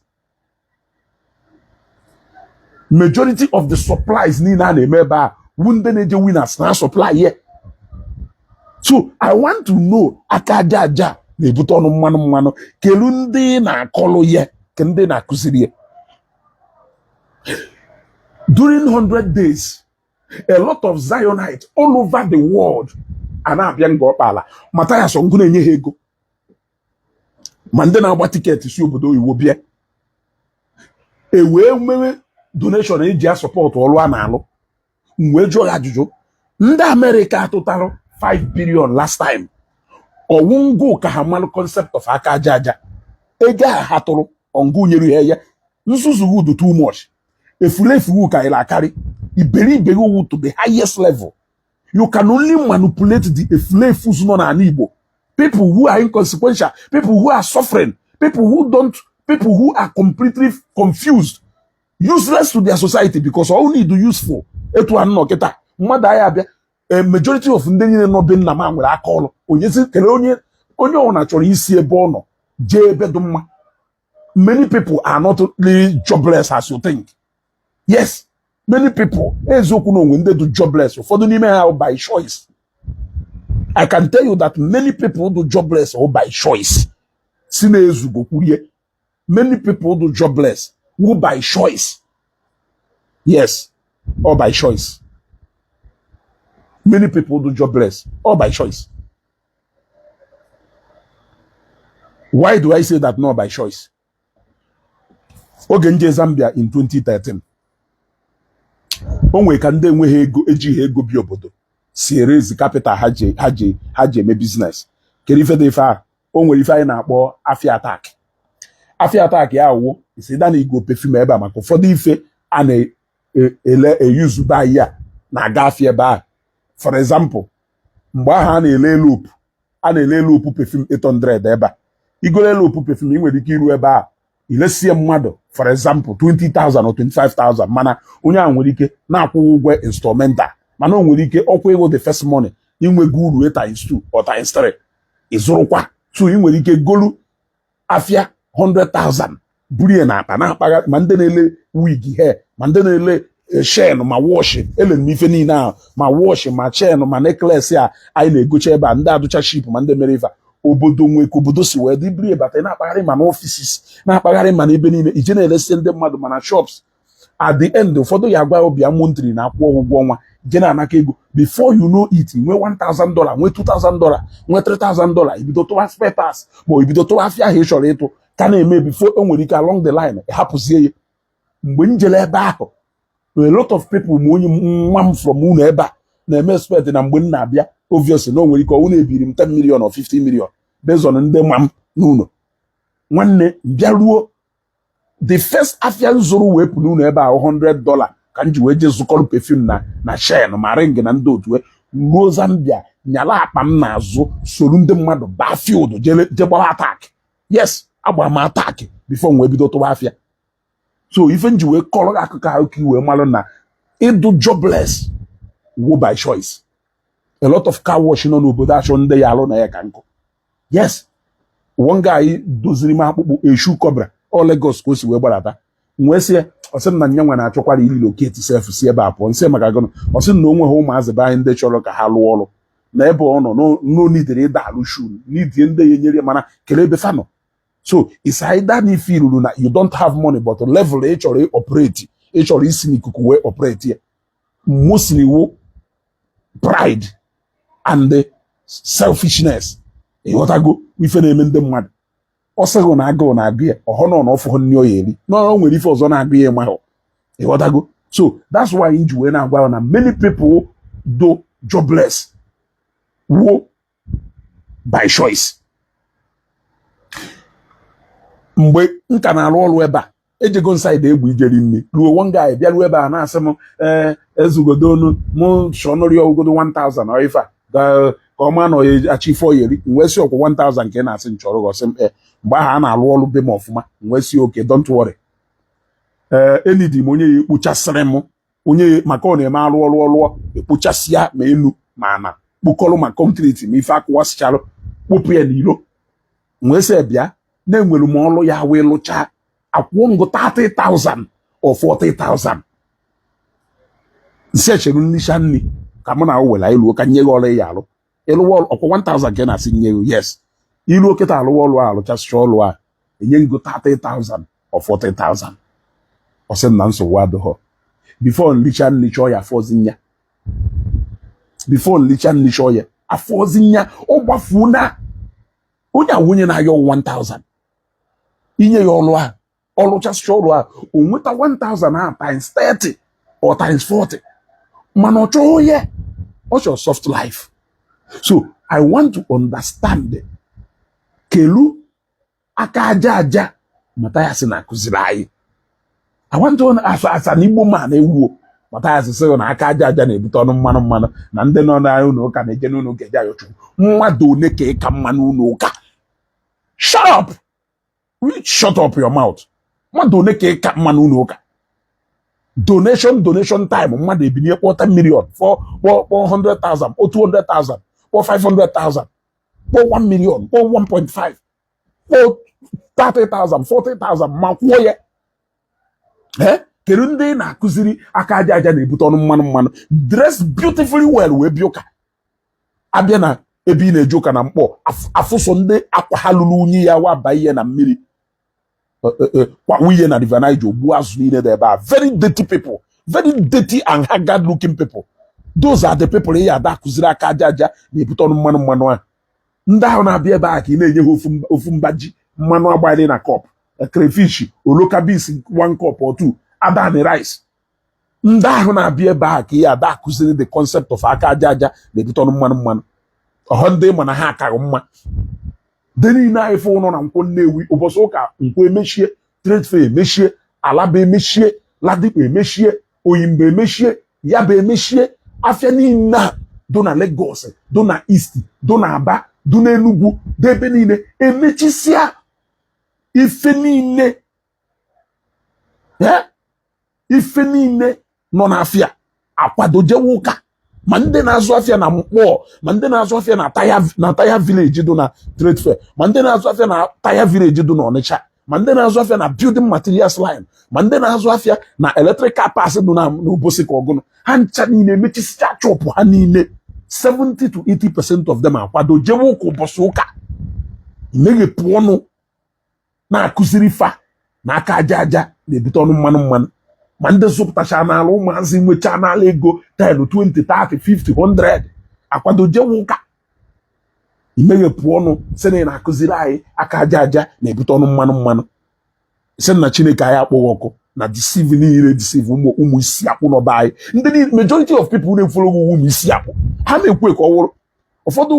Majority of the supplies niile a na-eme ebe a wu ndị na-eje Winners na supply here. So I want to know, aka aja aja na-ebute ọnụ mmanụ mmanụ, kelu ndị na-akọlụ ya ke ndị na-akụziri ya? During 100 days, a lot of Zionites all over the world a na-abịa Ngor Okpala. Mathias ọngụ na-enye ha ego, ma ndị na-agba ticket si obodo oyibo bịa, e wee mewe donation eji a support ọrụ a na-alụ. M wee jụọ ya ajụjụ, ndị Amerịka atụtarụ 5 billion last time, ọwụ ngụ ka ha malụ concept of aka aja aja? Ego a ha tụrụ, ọngụ nyere ya ya? Nzuzu dị too much, efulefu ka ị akarị iberibe wu to the highest level. You can only manipulate the efulefus nọ n'ala Igbo, people who are inconsequential, people who are suffering, people who don't, people who are completely confused, useless to their society, because all need useful etu a nọ kịta mmadụ anyị abịa. A majority of ndị niile nọ be nna m a nwere aka ọrụ. Onye si kele onye onye ọbụla chọrọ isi ebe ọ nọ jee ebe dị mma. Many people are not really jobless as you think. Yes, many people, eziokwu na onwe ndị dị jobless, ụfọdụ n'ime ha by choice. I can tell you that many people do jobless or by choice. Si na-ezugo kwurie, many people do jobless who by choice. Yes, or by choice. Many people do jobless or by choice. Why do I say that? Not by choice. Oge nje Zambia in 2013, o nwere ka ndị enweghị ego, ejighị ego bi obodo si erezi capital ha ji eme business. Kedu ife dị ife a? O nwere ife anyị na-akpọ afia attack. Afia attack ya awụ isi da na igo perfume ebe a, maka ụfọdụ ife a na-ele eyuzu anyị a na-aga afịa ebe a. For example, mgbe ahụ a na-ele loop, a na-ele loop perfume 800 ebe a. Igole loop perfume, ị nwere ike iru ebe a ilesie mmadụ, for example, 20,000 or 25,000, mana onye ahụ nwere ike na-akwụ ụgwọ installmental, mana o nwere ike ọkwa ego the first money inwego uru times 2 or times 3 ịzụrụkwa. So ị nwere ike golu afịa 100,000 buru ya n'akpa na-akpagha, ma ndị na-ele wig hair, ma ndị na-ele chain, ma watch. Elere m ife niile ahụ, ma watch, ma chain, ma necklace a anyị na-egocha ebe a, ndị adụcha ship, ma ndị mere ife a. Obodo nwe ka obodo si wee dị, buru ya bata, na-akpagharị ma n'offices, na-akpagharị ma n'ebe niile, ije na-elesi ndị mmadụ ma na shops. At the end, ụfọdụ ya agwa ọbịa monthly na-akwụ ụgwọ ọnwa, je na-anaka ego. Before you know it, nwee $1000, nwee $2000, nwee $3000, ibido tụwa spare parts, ma ibido tụwa afịa ahụ ị chọrọ ịtụ ka na-eme. Before o nwere ike along the line hapụzie ya. Mgbe m jere ebe ahụ, a lot of people, ma onye nwa m from unu ebe a na-eme expect na mgbe m na-abịa, obviously na o nwere ike ọnwụ na-ebiri m 10 million or 50 million based on ndị nwa m n'ụlọ. Nwanne, bịaruo, the first afịa m zụrụ wee pụ n'ụlọ ebe ahụ, $100 ka m ji wee jee zụkọrọ perfume na chain ma ring na ndị otu. Ruo Zambia, nyala akpa m n'azụ, soro ndị mmadụ baa field, jee gbara attack. Yes, agbara m attack before m wee bido tụwa afịa. So ife m ji wee kọrọ gị akụkọ ahụ ka i wee malụ na Ịdụ jobless wo by choice. A lot of car wash nọ n'obodo achọ ndị ya alụ na ya ka nkụ. Yes, one guy doziri m akpụkpọ eshu cobra ọ Lagos ka o si wee gbadata. Wee sị ya, ọ sị m na nya nwa na-achọkwara irelocate sef, si ebe a pụọ. Nsị maka gịnị? Ọ sị na o nweghị ụmụazị be anyị ndị chọrọ ka ha lụọ ọrụ na ebe ọ nọ n'onidere ịda alụ shoe n'idie ndị ya enyere, mana kele ebe fa nọ. So it's either na ife ruru na you don't have money, but level ị chọrọ operate, ị chọrọ isi n'ikuku wee operate ya, mostly wo pride and selfishness. Ịghọtago ife na-eme ndị mmadụ? Ọ sịghị na agụụ na-agụ ya, ọhọ nọ na ọfụhụ nri ọ ya eri na o nwere ife ọzọ na-agụ ya ịmahụ. Ịghọtago? So that's why ji wee na-agwa ya na many people do jobless wo by choice. Mgbe m ka na-arụ ọrụ ebe a, ejego nside egwu ijeri nri ruo, one guy bịa ruo ebe a na-asị m, ee, ezugodonu mụ chọnụrụ ya ogodo 1000 ọ ife a ka ọ ma na ọ achọ ife oyeri. M wee sị, ọkwa 1000 nke ị na-asị m chọrọ? Gọsị m, ee. Mgbe ahụ a na-alụ ọrụ be m ọfụma. M wee sị, okay, don't worry. Ee, enidi m onye ya ekpochasịrị m, onye ya maka ọ na-eme arụ ọrụ ọlụọ ekpochasịa ma elu ma ana, kpokọrọ ma concrete ma ife akụwasịcharụ, kpopụ ya n'ilo. M wee sị, bịa na-enwere m ọrụ ya wee lụchaa, akwụọ ngụ 30,000 or 40,000. Nsị echere nlicha nri ka mụ na o were anyị luo ka nye gị ọrụ ya alụ ịlụwa ọrụ. Ọkwa 1000 ka ị na-asị nye gị? Yes. Iluo kịta, alụwa ọrụ a, alụchasịcha ọrụ a, enye ngo 30,000 or 40,000. Ọ sị m na nsogbu adịghọ. Before nlicha nri chọọ ya afọzi nya, before nlicha nri chọọ ya afọzi nya, ọ gbafuo na onye awụ onye na-ayọ 1000. Inye ya ọrụ a, ọlụchasịcha ọrụ a, o nweta 1000 ahụ times 30 or times 40, mana ọ chọghị ya, ọ chọrọ soft life. So I want to understand, kelu aka aja aja Mathias na-akụziri anyị? I want to asa na Igbo ma na-ewuo Mathias sịrị na aka aja aja na-ebute ọnụ mmanụ mmanụ, na ndị nọ n'ụlọ ụka na-eje n'ụlọ ụka eje ayọ Chukwu. Mmadụ one ka ịka mma n'ụlọ ụka? Shut up, shut up your mouth. Mmadụ one ka ịka mma n'ụlọ ụka? Donation, donation time, mmadụ ebinye kpọọ 10 million, kpọọ kpọọ 100,000, kpọọ 200,000, kpọọ 500,000, kpọọ 1 million, kpọọ 1.5, kpọọ 30,000, 40,000, ma kwụọ ya. Ee, kedu ndị ị na-akụziri aka aja aja na-ebute ọnụ mmanụ mmanụ? Dress beautifully well wee bịa ụka. Abịa na ebe ị na-eje ụka na mkpọ, afụsọ ndị akwa ha lụrụ unyi ya waba ihe na mmiri kwa ihe na River Niger, ogbu azụ niile dị ebe a. Very dirty people, very dirty and haggard looking people. Those are the people ị ya ada akụziri aka aja aja na-ebute ọnụ mmanụ mmanụ ahụ. Ndị ahụ na-abịa ebe a ka ị na-enye ha ofu mba ji mmanụ agbali na cup, crayfish, oloka beans, one cup or two, adani rice. Ndị ahụ na-abịa ebe a ka ị ada akụziri the concept of aka aja aja na-ebute ọnụ mmanụ mmanụ. Ọhọ ndị ma na ha akaghị mma dị niile anyị fụ ụnọ na Nkwọ Nnewi ụbọchị ụka. Nkwọ emechie, Trade Fair emechie, Alaba emechie, Ladipo emechie, Oyimbo emechie, Yaba emechie. Afịa niile a do na Lagos, do na East, do na Aba, do na Enugu, do ebe niile emechisịa ife niile. Eh? Ife niile nọ n'afịa akwadojewe ụka, ma ndị na-azụ afịa na Mkpọ, ma ndị na-azụ afịa na Taya Village dị na Trade Fair, ma ndị na-azụ afịa na Taya Village dị na Ọnịcha, ma ndị na-azụ afịa na Building Materials Line, ma ndị na-azụ afịa na Electrical Parts dị na n'Obosi ka ọgụnụ. Ha ncha niile emechisịcha shop ha niile. 70 to 80% of them akwado jewe ụka ụbọchị ụka. Imeghepụ ọnụ na-akụziri fa na aka aja aja na-ebute ọnụ mmanụ mmanụ. Ma ndị zụpụtacha n'ala, ụmụazị nwechaa n'ala ego 10, 20, 30, 50, 100, akwado jewe ụka. Imeghepụ ọnụ sị na ị na-akụziri anyị aka aja aja na-ebute ọnụ mmanụ mmanụ, sị na Chineke anyị akpọghị ọkụ na deceive niile, deceive ụmụ isi akpụ nọba anyị. Ndị niile, majority of people na-efolo ụmụ isi akpụ, ha na-ekwe ka ọ wụrụ ụfọdụ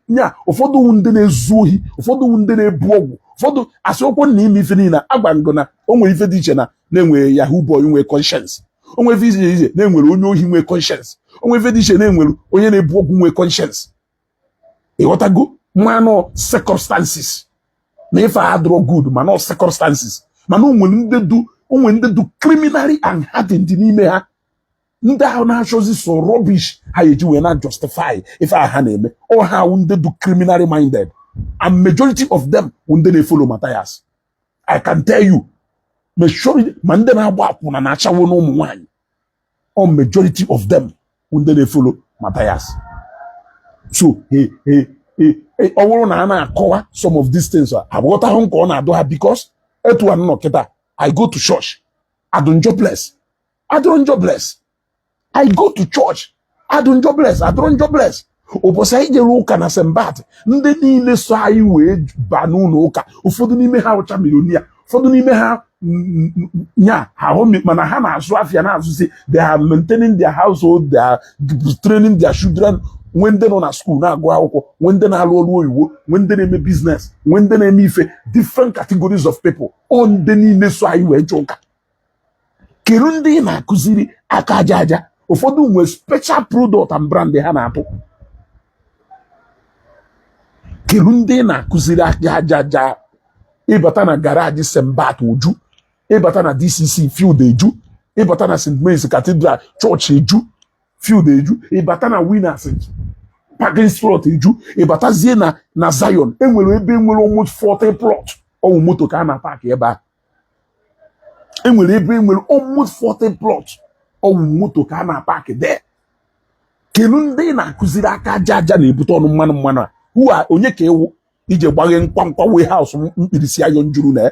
nya, ụfọdụ wụ ndị na-ezu ohi, ụfọdụ wụ ndị na-ebu ọgwụ, ụfọdụ asị okwu na ime ife niile. Agwa ngo na o nwere ife dị iche na na-enwere yahoo boy nwee conscience, o nwere ife dị iche na-enwere onye ohi nwee conscience, o nwere ife dị iche na-enwere onye na-ebu ọgwụ nwee conscience. Ịghọtago? Mmanụ circumstances na ife adịrọ good, mana circumstances, mana o nwere ndị du criminally and hardened n'ime ha. Ndị ahụ na-achọzi so rubbish ha eji wee na justify ife ahụ ha na-eme. Ọ ha wụ ndị dị criminally minded, and majority of them wụ ndị na-efollow Matthias. I can tell you, majority, ma ndị na-agba akwụna na-achawo n'ụmụ nwaanyị, ọ majority of them wụ ndị na-efollow Matthias. So he he he ọ bụrụ na a na-akọwa some of these things, aghọtahụ nke ọ na-adụ ha, because etu a nọ kịta, I go to church, adụ jobless, adụrụ jobless. I go to church, adụ jobless, adụrụ jobless. Ụbọchị anyị jere ụka na St. Bat, ndị niile so anyị wee ba n'ụlọ ụka, ụfọdụ n'ime ha ụcha millionaire, ụfọdụ n'ime ha nya ha hụ, mana ha na-azụ afịa, na-azụzi. They are maintaining their household, they are training their children, nwee ndị nọ na school na-agụ akwụkwọ, nwee ndị na-alụ ọrụ oyibo, nwee ndị na-eme business, nwee ndị na-eme ife, different categories of people. Ọ ndị niile so anyị wee jee ụka. Kedu ndị ị na-akụziri aka aja aja? Ụfọdụ nwee special product and brand ha na-atụ. Kedu ndị ị na-akụziri aka aja aja? Ịbata na garage St. Bat, uju. Ịbata na DCC field, eju. Ịbata na St. Mary's Cathedral Church, eju. Field eju. Ịbata na Winners parking slot, eju. Ịbatazie na Zion, enwere ebe enwere almost 40 plot, ọwụ moto ka a na-park ebe a. Enwere ebe enwere almost 40 plot, ọwụ moto ka a na-park there. Kedu ndị ị na-akụziri aka aja aja na-ebute ọnụ mmanụ mmanụ a? Hụ onye ka ewu ije gbaghe nkwankwa warehouse mkpirisi iron juru na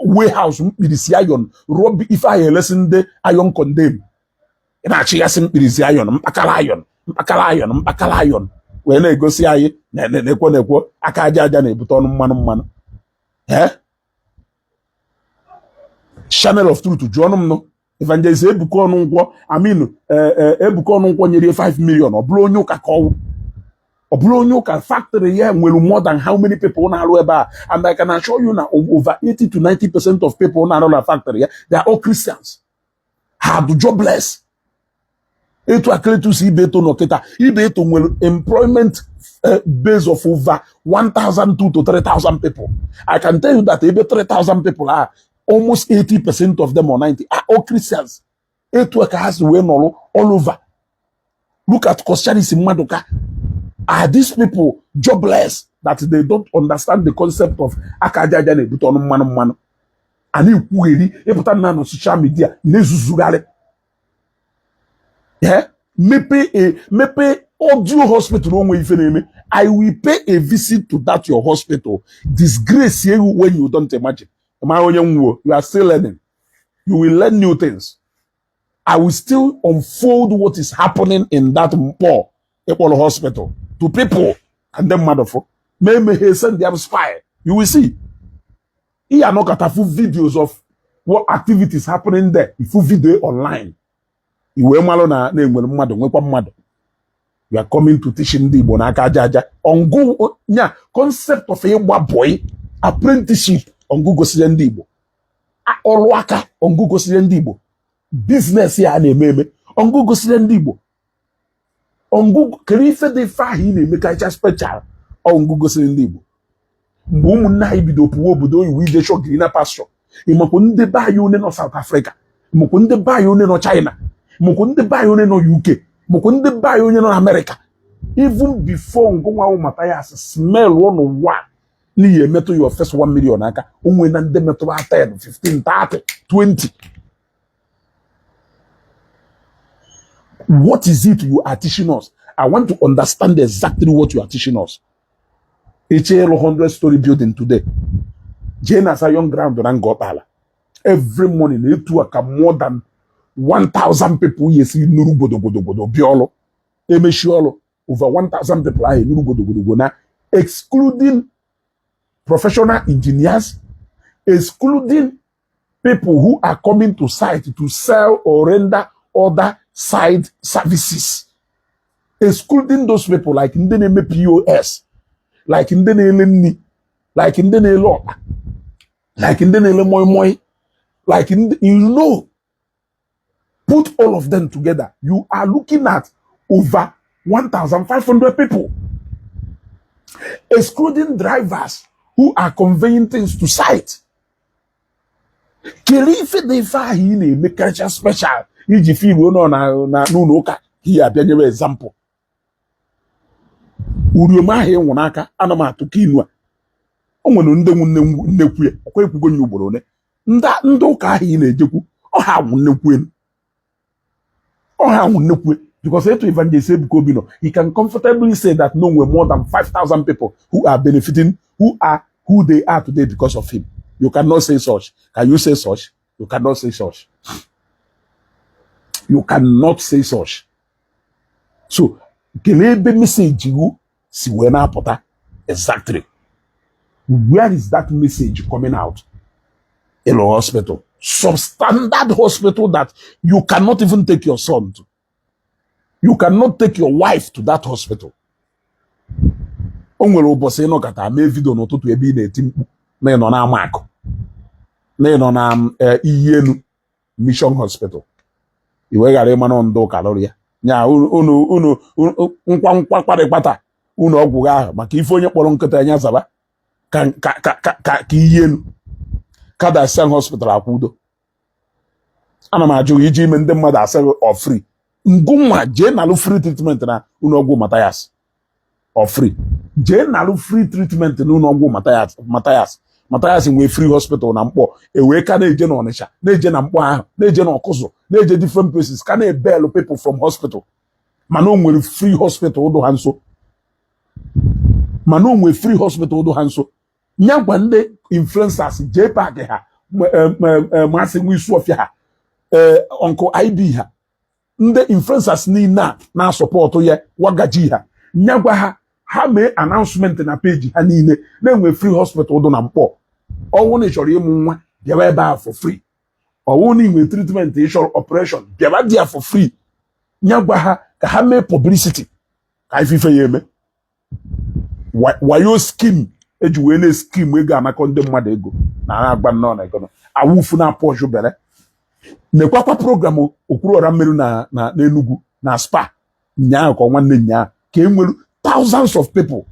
warehouse mkpirisi iron rụọ ife ahụ, elesi ndị iron condemn. Ị na-achịgasị mkpirisi iron, mkpakara iron, mkpakara iron, mkpakara iron, wee na-egosi anyị na-ekwo na-ekwo aka aja aja na-ebute ọnụ mmanụ mmanụ. Ee, Channel of Truth, jụọ ọnụ m nụ Evangelist Ebuka Ọnụnkwọ, Aminu Ebuka Ọnụnkwọ nyere 5 million. Ọ bụrụ onye ụka ka ọwụ, ọ bụrụ onye ụka, factory ya nwere more than how many people na-arụ ebe a? And I can assure you na over 80 to 90% of people na-arụ na factory ya, they are all Christians. Ha dị jobless? Etu Akletus Ibeto nọ kịta, Ibeto nwere employment base of over 1,002 to 3,000 people. I can tell you that ebe 3,000 people are, almost 80% of them or 90 are all Christians. Etu a ka ha si wee nọrọ all over. Look at Coscharis Maduka. Are these people jobless that they don't understand the concept of aka aja aja na-ebute ọnụ mmanụ mmanụ? A na-ekwugheri, ịpụta na social media na-ezuzugharị. Mepee a mepee audio hospital, onwe ife na-eme. I will pay a visit to that your hospital, disgrace you when you don't imagine. Ma onye nwuo, you are still learning, you will learn new things. I will still unfold what is happening in that mkpọ ịkpọrọ hospital to people and then mmadụ fụ ma emeghe, send them spy. You will see ihe anọkọta, fu videos of what activities happening there. Ifu video online, i wee malụ na na-enwere mmadụ, nwekwa mmadụ. You are coming to teach ndị Igbo n'aka aja aja ọngụ nya concept of ịgba boy, apprenticeship. Ọngụ gosiri ndị Igbo ọrụ aka, ọngụ gosiri ndị Igbo business ya a na-eme eme, ọngụ gosiri ndị Igbo ọngụ. Kedu ife dị ife ahụ ị na-emekacha special? Ọngụ gosiri ndị Igbo mgbe ụmụnne anyị bido pụwa obodo oyibo ije chọọ greener pasture. Ịmakwa ndị be anyị one nọ South Africa, ịmakwa ndị be anyị one nọ China, ịmakwa ndị be anyị one nọ UK, ịmakwa ndị be anyị onye nọ America. Even before ngụnwa Mathias smell n'ụwa n'ihi emetụ your first 1 million aka, onwe na ndị metụrụ 10, 15, 30, 20. What is it you are teaching us? I want to understand exactly what you are teaching us. Eche ịlụ 100 story building today, jee na Zion ground na Ngọkpala, every morning etu a ka more than 1000 people yesi nuru gbodogbodogbodo bịa ọlụ. Emechi ọlụ, over 1000 people ahụ enuru gbodogbodogbo na, excluding professional engineers, excluding people who are coming to site to sell or render other side services, excluding those people like ndị na-eme POS, like ndị na-ele nri, like ndị na-ele ọkpa, like ndị na-ele moi moi, like ndị, put all of them together, you are looking at over 1,500 people, excluding drivers who are conveying things to site. Kedu ife dị ife ahụ ị na-eme kacha special? Iji firuo nọ na n'ụlọ ụka ka ihe abịa nyewe example. Uriom ahụ ịnwụ n'aka, ana m atụ ka inu a. O nwere ndị nwu nnekwu ya. Ọkwa ekwugo ya ugboro ole? Ndị ụka ahụ ị na-ejekwu, ọha nwụ nnekwu elu, ọha nwụ nnekwu, because etu Evangelist Ebuka Obi nọ, he can comfortably say that no nwere more than 5,000 people who are benefiting, who are who they are today because of him. You cannot say such. Can you say such? You cannot say such. You cannot say such. So kelee ebe message iwu si wee na-apụta. Exactly where is that message coming out? In a hospital, substandard hospital that you cannot even take your son to, you cannot take your wife to that hospital. O nwere ụbọchị ịnọkọta mee video n'ụtụtụ ebe ị na-eti mkpu na ịnọ na-ama akụ, na ịnọ na iyi elu Mission Hospital, i wee ghara ịma nọ ndị ụka lụrụ ya. Nya unu unu nkwa nkwa kparịkpata unu ọgwụ gị ahụ maka ife onye kpọrọ nkịta anya zaba ka ka ka ka ka ka iyi elu Kadasan Hospital akwụdo. Ana m ajụ gị, iji ime ndị mmadụ asị gị ọ free, ngụnwa jee nalụ free treatment na ụlọọgwụ Mathias? Ọ free? Jee nalụ free treatment na ụlọọgwụ Mathias. Mathias, Mathias nwee free hospital na Mkpọ. Ewee ka na-eje na Ọnịsha, na-eje na Mkpọ ahụ, na-eje na Ọkụzụ, na-eje different places, ka na-ebelu people from hospital, mana o nwere free hospital dụ ha nso. Mana o nwere free hospital dụ ha nso. Nya gwa ndị influencers jee paakị ha, masị nwa isi ọfịa ha, ee, Uncle IB ha, ndị influencers niile a na-asọpọtụ ya, wagaji ha, nya gwa ha, ha mee announcement na peji ha niile na-enwe free hospital dụ na Mkpọ. Ọnwụ na ị chọrọ ịmụ nwa, bịawa ebe a for free. Ọwụ na inwe treatment, ị chọrọ operation, bịawa dị ya for free. Nya gwa ha ka ha mee publicity ka ife ya eme. Wayo scheme eji wee na-eskim ego, anakọ ndị mmadụ ego na agba nnọọ na ego awụfu na pọjụ bere. Nekwakwa program Okwuruọra mmiri na n'Enugu na Spa nyaahụ, ka nwanne nyaa ka e nwere thousands of people.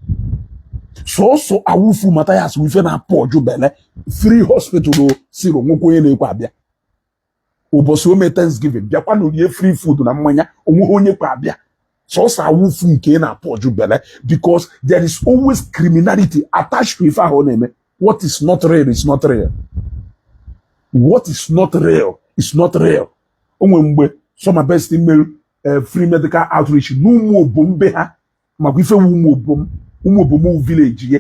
Sọsọ awụfu Mathias wife na pọjụ bele. Free hospital o siro nwekwa onye na-ekwe abịa. Ụbọchị ome Thanksgiving, bịakwa na rie free food na mmanya, onweghị onye kwe abịa. Sọsọ awụfu nke na-apọjụ bele, because there is always criminality attached to ife ahụ ọ na-eme. What is not real is not real. What is not real is not real. O nwere mgbe Summer Best mere free medical outreach n'ụmụ obom be ha, makwa ife wu ụmụ obom. Ụmụ obom village ye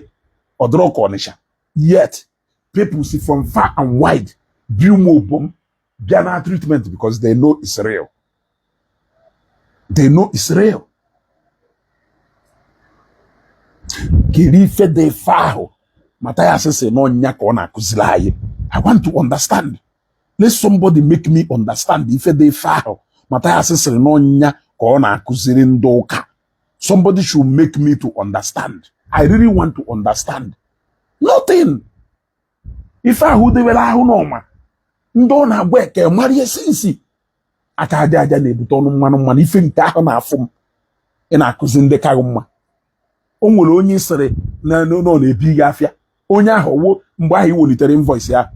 ọdọrọ ka Ọnịsha, yet people see from far and wide bi ụmụ obom bịa na treatment because they know it's real. They know it's real. Kedu ife dị ife ahụ Mathias sị na ọnya ka ọ na-akụziri anyị? I want to understand. Let somebody make me understand ife dị ife ahụ Mathias sịrị na ọnya ka ọ na-akụziri ndị ụka. Somebody should make me to understand. I really want to understand. Nothing. Ife ahụ debere ahụ n'ọma ndị ọ na-agwa eke mara ihe sinsi aka aja aja na-ebute ọnụ mmanụ mmanụ. Ife nke ahụ na-afụ m, ị na-akụzi ndị kaghị mma. O nwere onye sịrị na nọ na-ebi gị afịa, onye ahụ wo mgbe ahụ i welitere invoice ya,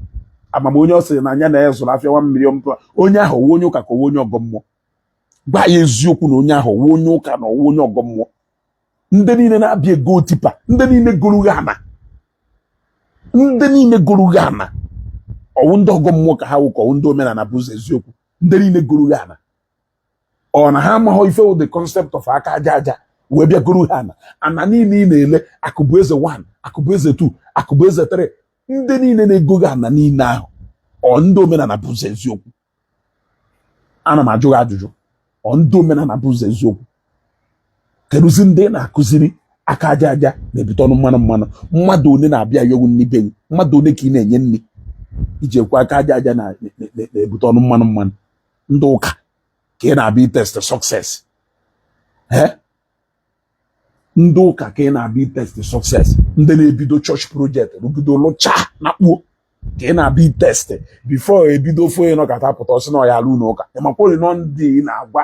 amam onye ọ sịrị na anya na ya zụrụ afịa 1 million. Onye ahụ wo onye ụka ka owe onye ọgọ mmụọ? Gwa ya eziokwu na onye ahụ wo onye ụka na ọwụ onye ọgọ mmụọ. Ndị niile na-abịa ego tipa, ndị niile goro gị ana, ndị niile goro gị ana, ọwụ ndị ọgọ mmụọ ka ha wụ, ka ọwụ ndị omenala bụ ụzọ eziokwu? Ndị niile goro gị ana, ọ na ha amaghọ ife wụ the concept of aka aja aja wee bịa goro ha ana? Ana niile ị na-ele, Akụbụeze 1, Akụbụeze 2, Akụbụeze 3, ndị niile na-ego gị ana niile ahụ, ọ ndị omenala bụ ụzọ eziokwu? Ana m ajụ gị ajụjụ. Ọ ndị omenala bụ ụzọ eziokwu? Kedụzi ndị na-akụziri aka aja aja na-ebute ọnụ mmanụ mmanụ? Mmadụ one na-abịa yowu nni be gị? Mmadụ one ka ị na-enye nri iji ekwe aka aja aja na-ebute ọnụ mmanụ mmanụ? Ndị ụka ka ị na-abịa test success? Ee, ndị ụka ka ị na-abịa test success? Ndị na-ebido church project rụgido lụchaa na kpuo ka ị na-abịa test before ebido ofe onye nọkọta pụta ọsị na ọ ya alụ ụlọ ụka? Ịmakwori nọ ndị ị na-agwa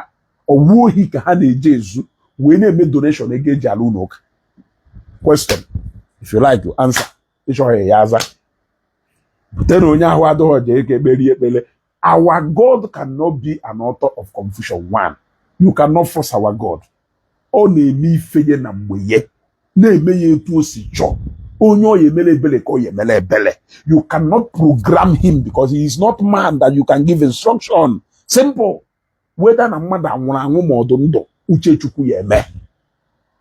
ọwụ ohi ka ha na-eje ezu wee na-eme donation ego eji alụ ụlọ ụka? Question, if you like, you answer. Ịchọghị ya aza, butere onye ahụ adịghị jee ka ekperie ekpere. Our God cannot be an author of confusion. One, you cannot force our God. Ọ na-eme ife ya na mgbe ya, na-eme ya etu o si chọọ. Onye ọ ya emele ebele ka ọ ya emele ebele. You cannot program him because he is not man that you can give instruction. Simple. Whether na mmadụ anwụrụ anwụ ma ọ dị ndụ, uche Chukwu ya eme.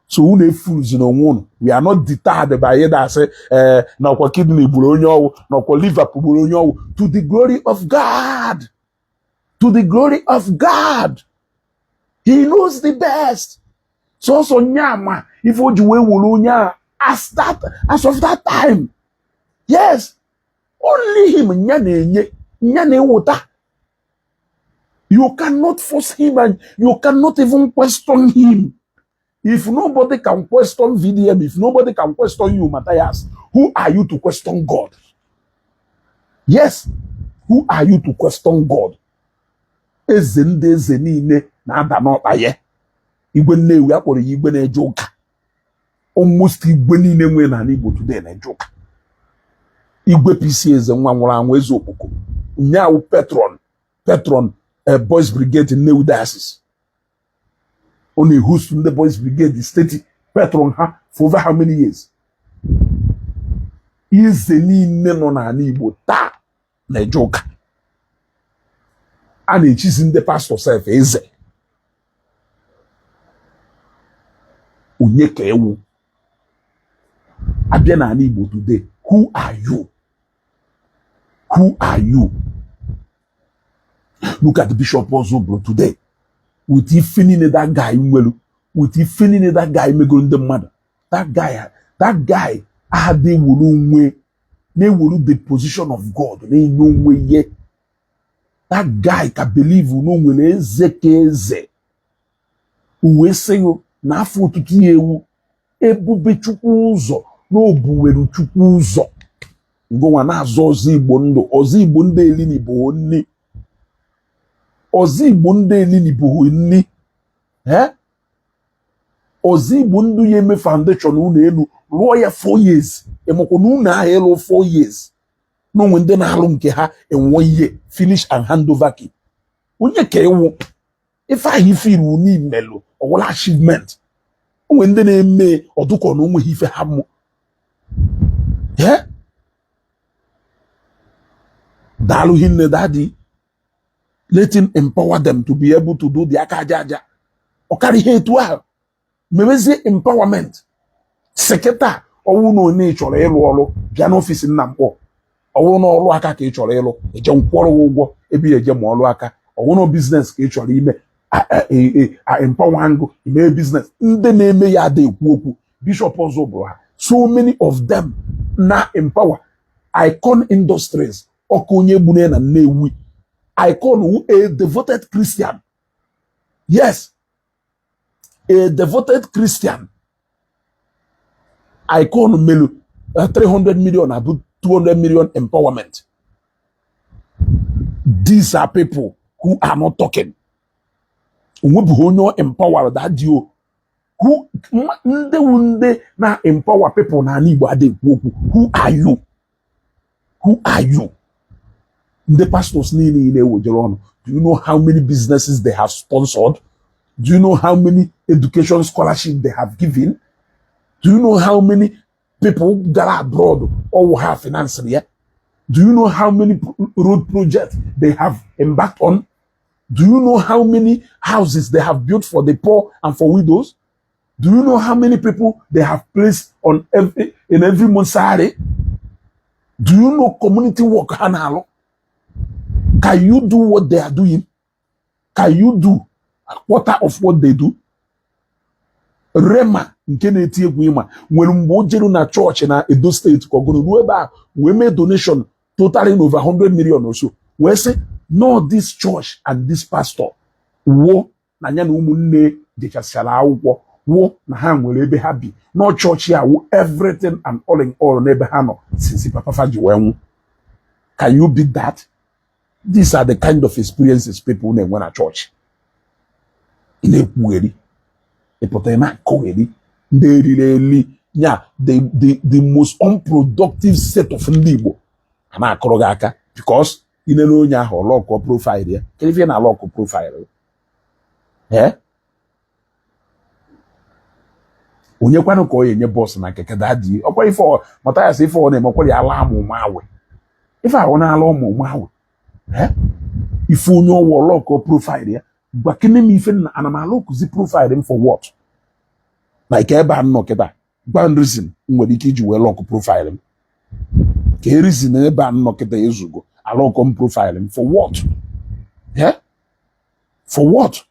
So unu efuzi n'onwe unu. We are not deterred by ịda asị ee na ọkwa kidney gburu onye ọwụ, na ọkwa liver gburu onye ọwụ. To the glory of God, to the glory of God. He knows the best. Sọsọ nyama ife o ji wee were onye a as of that time. Yes, only him. Nya na-enye, nya na-eweta. You cannot force him and you cannot even question him. If nobody can question VDM, if nobody can question you, Matthias, who are you to question God? Yes, who are you to question God? Eze ndị eze niile na-ada n'ọkpa ya. Igwe Nnewi akpọrọ ya igwe na-eje ụka. Almost igwe niile nwere n'ala Igbo today na-eje ụka. Igwe PC Eze nwa nwụrụ anwụ, eze okpoko nyawu, patron Boys Brigade Nnewi Diocese. Ọ na-ehost ndị Boys Brigade steeti, patron ha for over how many years. Eze niile nọ n'ala Igbo taa na-eje ụka. A na-echizi ndị pastọ sef eze. Onye ka ewu abịa n'ala Igbo today? Who are you? Who are you? Look at Bishop Ozubro today, with ife niile that guy nwelu, with ife niile that guy megoro ndị mmadụ. That guy adị ewuru onwe na-ewuru the position of God na-enye onwe ihe. That guy ka believe na o nwere eze ka eze uwe sịghị na afọ ụtụtụ ya ewu ebube Chukwu ụzọ na obuwere Chukwu ụzọ. Ngụnwa na-azọ ọzọ Igbo ndụ, ọzọ Igbo ndị elini bụ nni, ọzọ Igbo ndị elini bụ nni. Eh, ọzọ Igbo ndụ ya eme foundation ụlọ elu, rụọ ya 4 years. Ịmakwa na ụlọ ahụ ịlụ 4 years n'onwe ndị na-alụ nke ha enwe ihe finish and hand over key. Onye ka ịwụ ife ahụ ife iru n'imelụ ọwụla achievement onwe ndị na-eme ọdụkọ na onweghị ife ha mụ. Eh, daalụ hinne, daddy. Let him empower them to be able to do the aka aja aja. Ọ karịa ihe etu ahụ mewezie empowerment. Sekịta ọwụ na onye chọrọ ịlụ ọrụ, bịa n'ọfịs nna mkpọ. Ọwụ na ọrụ aka ka ị chọrọ ịlụ, eje nkwọrọ ụgwọ ebe ya eje ma ọrụ aka. Ọwụ na business ka ị chọrọ ime, a empower ngụ ime business. Ndị na-eme ya ada ekwu okwu. Bishop ọzọ bụrụ ha, so many of them na empower Icon Industries. Ọkụ onye gbune na Nnewi, Icon who a devoted Christian. Yes, a devoted Christian. Icon melu 300 million abu 200 million empowerment. These are people who are not talking. Onwebughị onye empower that dio who ndị wu ndị na empower people n'ala Igbo adịghị ekwu okwu. Who are you? Who are you? Ndị pastors niile ị na-ewejere ọnụ, do you know how many businesses they have sponsored? Do you know how many education scholarship they have given? Do you know how many people gara abroad or have financed ya? Do you know how many road projects they have embarked on? Do you know how many houses they have built for the poor and for widows? Do you know how many people they have placed on every in every month salary? Do you know community work ha na-alụ? Can you do what they are doing? Can you do a quarter of what they do? Rema nke na-eti egwu, ịma nwere mgbe o jeru na chọọchị na Edo Steeti ka ọ gụrụ ruo ebe a wee mee donation totaling over 100 million or so, wee sị no, this church and this pastor wuo na ya na ụmụnne jechasịara akwụkwọ, wuo na ha nwere ebe ha bi nọ. Chọọchị a wụ everything and all in all n'ebe ha nọ since papa fa ji wee nwụ. Can you beat that? These are the kind of experiences people na-enwe na chọọchị. Ị na-ekwugheri, ịpụta ị na-akọgheri ndị eriri eli ya, the most unproductive set of ndị Igbo a na-akụrụ gị aka because I nene onye ahụ, ọ lockụọ profile ya. Kedu ife na lock profile ee? Onye kwanụ ka ọ ya-enye bus na keke daddy? Ọkwa ife Mathias, ife ọ na-eme ọkwa ya ala amụ awe ife ahụ na-ala ụmụ awe. Ife onye ọwụ ọ lockụọ profile ya, gwa kene m ife na ana m alockụzi profile m for what? Like ebe a nọ kịta, gwa m reason m nwere ike iji wee lock profile m. Ka e reason ebe a nọ kịta ezugo alockọ m profile m for what? Yeah? For what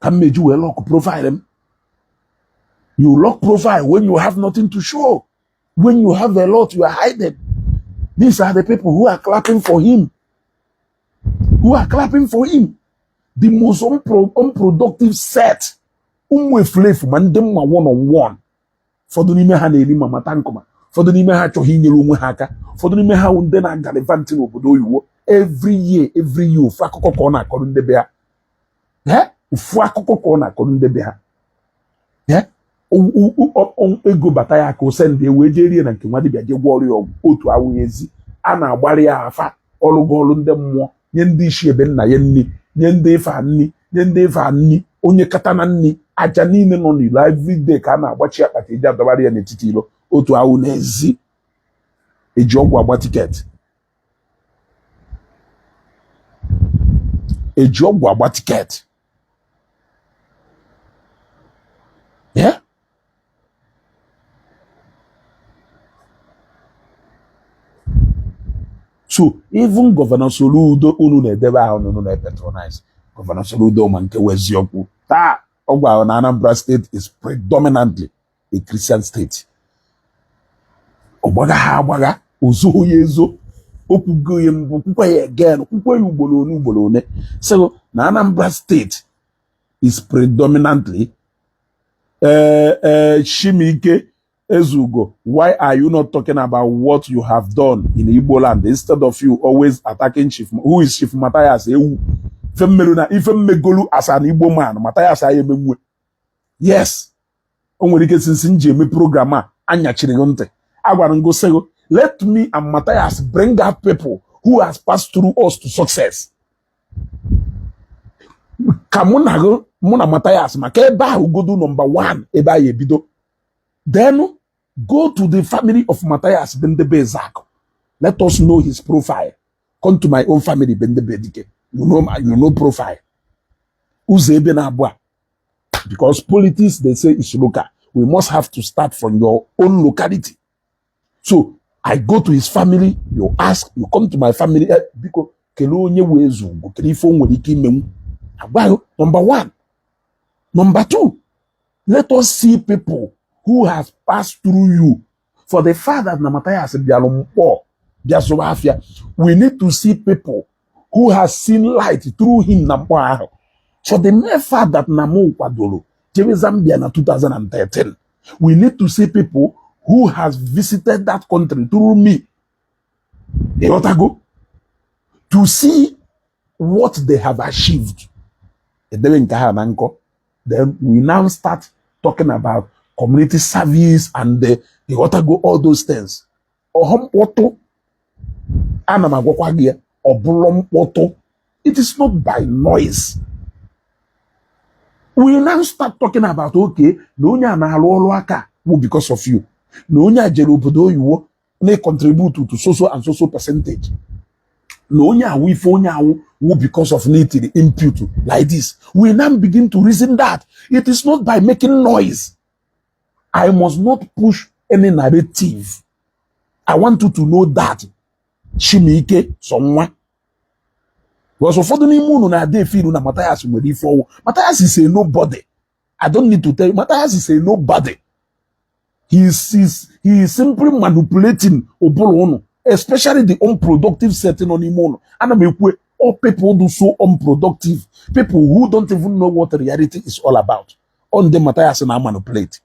ka m meji wee lock profile m? You lock profile when you have nothing to show. When you have a lot, you are hiding. These are the people who are clapping for him, who are clapping for him, the most unproductive set. Ụmụ efulefu ma ndị mma one on one. Ụfọdụ n'ime ha na-eri ma mata nkụma, ụfọdụ n'ime ha achọghị inyere onwe ha aka, ụfọdụ n'ime ha wụ ndị na-agallivant n'obodo oyibo every year, every year. Ofu akụkọ ka ọ na-akọrọ ndị be ha. Ofu akụkọ ka ọ na-akọrọ ndị be ha. Ego bata ya ka o send wee jee rie na nke nwa dibịa, jee gwọọrọ ya ọgwụ otu awụghị ezi a na-agbara ya afa, ọlụgo ọlụ ndị mmụọ, nye ndị isi ebe nna ya nni, nye ndị ife nni, nye ndị ife nni, onye kata na nni aja niile nọ n'ilo. Everyday ka a na-agbachi akpati eji adọbara ya n'etiti ilo. Otu awụ n'ezi eji ọgwụ agba ticket, eji ọgwụ agba ticket. Yeah? So even Governor Soludo unu na-edebe ahụ unu na-epatronize, Governor Soludo ma nke wụ eziokwu taa. Ọ gwara na Anambra State is predominantly a Christian state. Ọ gbagha ha agbagha, ozo ya ezo, okwugo ya mbụ, kwukwa ya again, kwukwa ya ugboro one ugboro one, sị na Anambra State is predominantly Shimike Ezugo, why are you not talking about what you have done in Igbo land instead of you always attacking Chief? Who is Chief Matthias? Ewu ife mmerụ na ife mmegolu as an Igbo man, Matthias anyị emenwe. Yes, o nwere ike since m ji eme program a anyachiri gị ntị, agwara m gị sị gị, let me and Matthias bring out people who has passed through us to success. Ka mụ na gị, mụ na Matthias, maka ebe ahụ godu number one, ebe anyị ebido. Then go to the family of Matthias Bendebe Ezeaku, let us know his profile. Come to my own family, Bendebe Dike, you know profile. Ụzọ ebe na-abụ a, because politics, they say, is local. We must have to start from your own locality. So I go to his family, you ask, you come to my family. Biko kelee onye wee Ezugo, kelee ife o nwere ike imenwu agwaghị. Number one. Number two, let us see people who has passed through you. For the fact that na Matthias bịara mkpọ bịa zụrụ afịa, we need to see people who has seen light through him na mkpọ ahụ. For the mere fact that na mụ kwadoro jebe Zambia na 2013, we need to see people who has visited that country through me. Ịghọtago? To see what they have achieved. Edebe nke ha na nkọ, then we now start talking about community service and the ịghọtago, all those things. Ọhọ mkpọtụ, ana m agwakwa gị ya, ọ bụrụ mkpọtụ, it is not by noise. We now start talking about, okay, na onye a na-arụ ọrụ aka bụ because of you, na onye a jere obodo oyibo na-contribute to so so and so so percentage, na onye awụ ife onye awụ wụ because of n'itiri input like this. We now begin to reason that it is not by making noise. I must not push any narrative. I want you to know that Chimike sọ nwa, because ụfọdụ n'ime unu na-ada efe ilu na Matthias nwere ife ọwụ. Matthias is a nobody. I don't need to tell you, Matthias is a nobody. He is simply manipulating ụbụrụ unu, especially the unproductive setting nọ n'ime ụlọ. Ana m ekwu, all people do so unproductive people who don't even know what reality is all about on the Matthias na manipulate.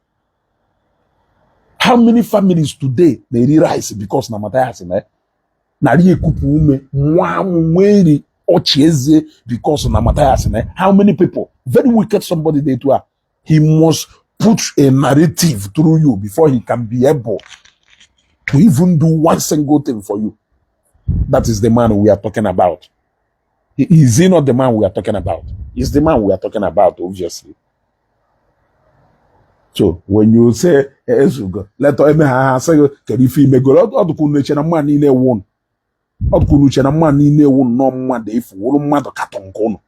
How many families today na-eri rice because na Matthias na narị ekupu ume nwa nwee ọchị eze because na Matthias na? How many people? Very wicked somebody dey to her. He must put a narrative through you before he can be able to even do one single thing for you. That is the man we are talking about. Is he not the man we are talking about? Is the man we are talking about, obviously. So when you say Ezeugo, let eme ha ha sị gị kedu ife imegoro ọ dụkwa unu eche na mmadụ niile wụ ọ dụkwa unu uche na mmadụ niile ewu nnọọ mmadụ efu wụrụ mmadụ katọ nke ụnụ.